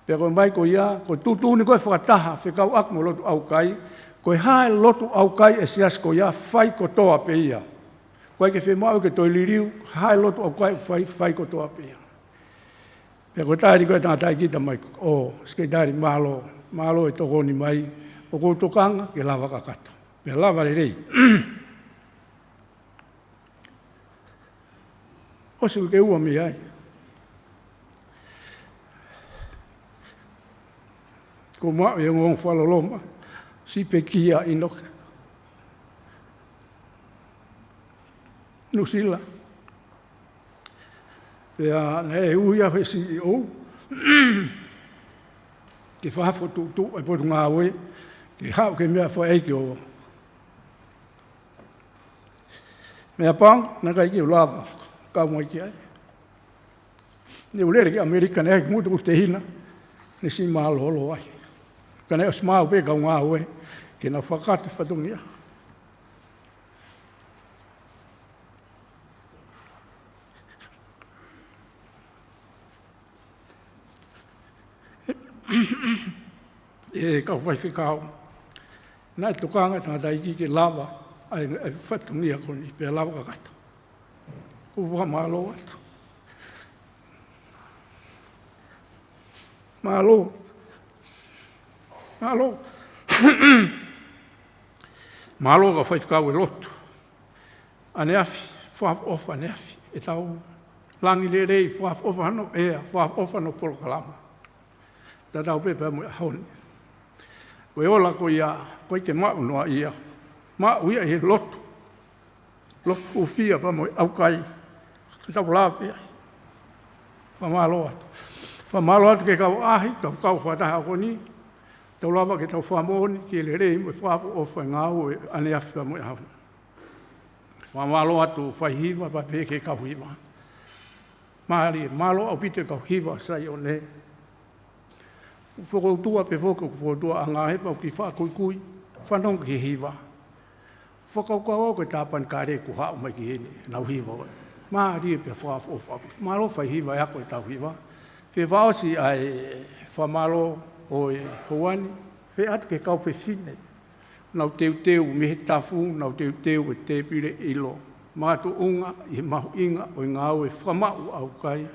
Pea ko e meʻa ko ia, ko e tuʻutuʻuni ko e fakataha fekauʻaki mo e lotu ʻaukai, ko e hā e lotu ʻaukai ʻa e Siasi ko ia, fai kotoa pē ia. ʻOku ʻikai ke fiemaʻu ke toe liliu, hā e lotu ʻaukai, fai, fai kotoa pē ia. Pea ko e tali ko ē ʻa e tangataʻeiki, tā mai ko, ʻo, Sekelitali, mālō, mālō e tokoni mai, ʻoku ou tokanga ke lava kakato. Pea lava lelei. ʻOsi uike ua mei ai, kuo u maʻu e ongoongo fakaloloma, siʻi pekia ʻInoke, Nuʻusila. Pea naʻe ui au ʻe he C E O ke fakafoʻituitui e potungāue, ke haʻu ki he meʻafoaki ʻo Meapang, naʻe ʻikai ke u lava kau mai ki ai. Ne u lele ki ʻAmelika, naʻe ʻikai ke u tuku tehina, ne u siʻi mālōlō ai. Ka naʻe ʻosi maʻu pē kau ngāue ke nau fakakakato e fatongia. ʻE kau faifekau, naʻe tokanga e tangataʻeiki ke lava ʻa e, ʻa e fatongia ko eni pea lava kakato. ʻOku ou fakamālō atu. Mālō. Mālō. Mālō kau faifekau e lotu. ʻAneafi, fakaʻofoʻofa ʻaneafi. ʻEtau langi lelei, fakaʻofoʻofa hono ʻea, fakaʻofoʻofa hono polokalama. Tatau pē pea mo e ʻaho ni. Ko e ola ko ia, ʻoku ʻikai ke maʻu noa ia. Maʻu ia ʻi he lotu. Lotu hūfia pea mo e ʻaukai. Ke tau lava pē ai. Fakamālō atu. Fakamālō atu ki he kau ʻaʻahi, kau kau fakataha ko eni. Tau lava ke tau fakamoʻoni ki he lelei mo e fakaʻofoʻofa e ngāue ʻaneafi pea mo e ʻaho ni. Fakamālō atu faihiva pea pehē ki he kau hiva. Mālie, mālō ʻaupito e kau hiva Saione. ʻOku fokoutua pē foki, ʻoku fokoutua ʻa Ngāhepa ʻoku kiʻi fakakuikui, fanongo ki he hiva. Fakakaukau au ko e Tāpanekale kuo haʻu mai ki heni, nau hiva ʻo e. Mālie pea fakaʻofoʻofa. Mālō faihiva e ako ʻetau hiva. Fie fakaʻosi ʻa e fakamālō ʻo e houa ni, fai atu ki he kau fefine. Nau teuteu mei he tafu, nau teuteu e tēpile ʻilo. Makatuʻunga ʻi he mahuʻinga ʻo e ngāue fakamaʻu ʻaukai,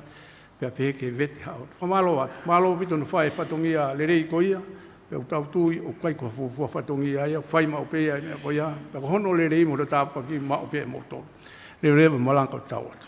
pea pehē ki he vete haʻo. Fakamālō atu, mālō ʻaupito hono fai e fatongia lelei ko ia, pea ʻoku tau tui ʻoku ʻikai ko ha fuofua fatongia ia, fai maʻu pē ia e meʻa ko ia, pea ko hono lelei mo hono tāpuaki maʻu pē ʻe moutolu. Leveleva malanga ʻo tau atu.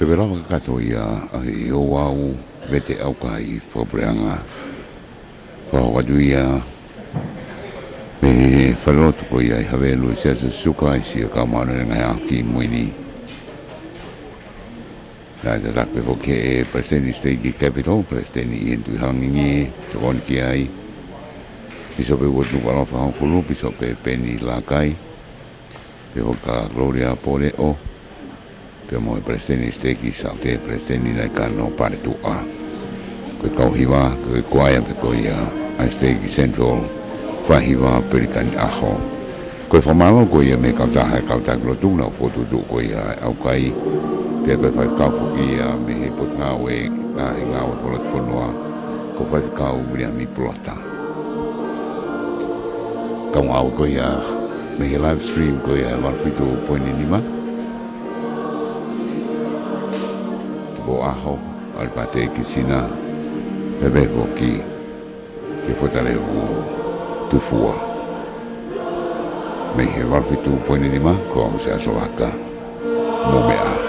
Pea ko e lava kakato ia ʻa e ouau vete ʻaukai fakapuleʻanga. Fakahoko atu ia mei he falelotu ko ia ʻi Havelu ʻi Siaosi Suka ʻi he Siasi Kau Māʻoniʻoni ʻi he ngaahi ʻaho kimui ni. Naʻe tataki pē foki ʻe he Palesiteni Siteiki Capital, Palesiteni ʻIeni Tuʻihalangingie, tokoni ki ai. Pīsope Uotunukuʻalofa Hongofulu, Pīsope Peni Lakai, pea foki ko Gloria Poleʻo, pea mo e Palesiteni Siteiki Saute, Palesiteni Naikano Paletuʻa. Ko e kau hiva, ko e kuaea pē ko ia ʻa e Siteiki Central, faihiva Pelikani ʻAho. Ko e fakamālō ko ia mei he kautaha ʻa e kau taki lotu naʻa nau fokotuʻutuʻu ko ia ʻa e ʻaukai, pea ko e faifekau foki ia mei he Potungāue ʻa e Ngāue Fakalotofonua, ko Faifekau Viliami Pulota. Kau ngāue ko ia mei he live stream ko ia ʻa e valu fitu poini nima. Tupoʻaho, ʻAlipate Kisina, pea pehē foki ki he Fotalevu Tuʻifua. Mei he valu fitu poini nima, ko au Siaosi Vaka. Mou meʻa ā.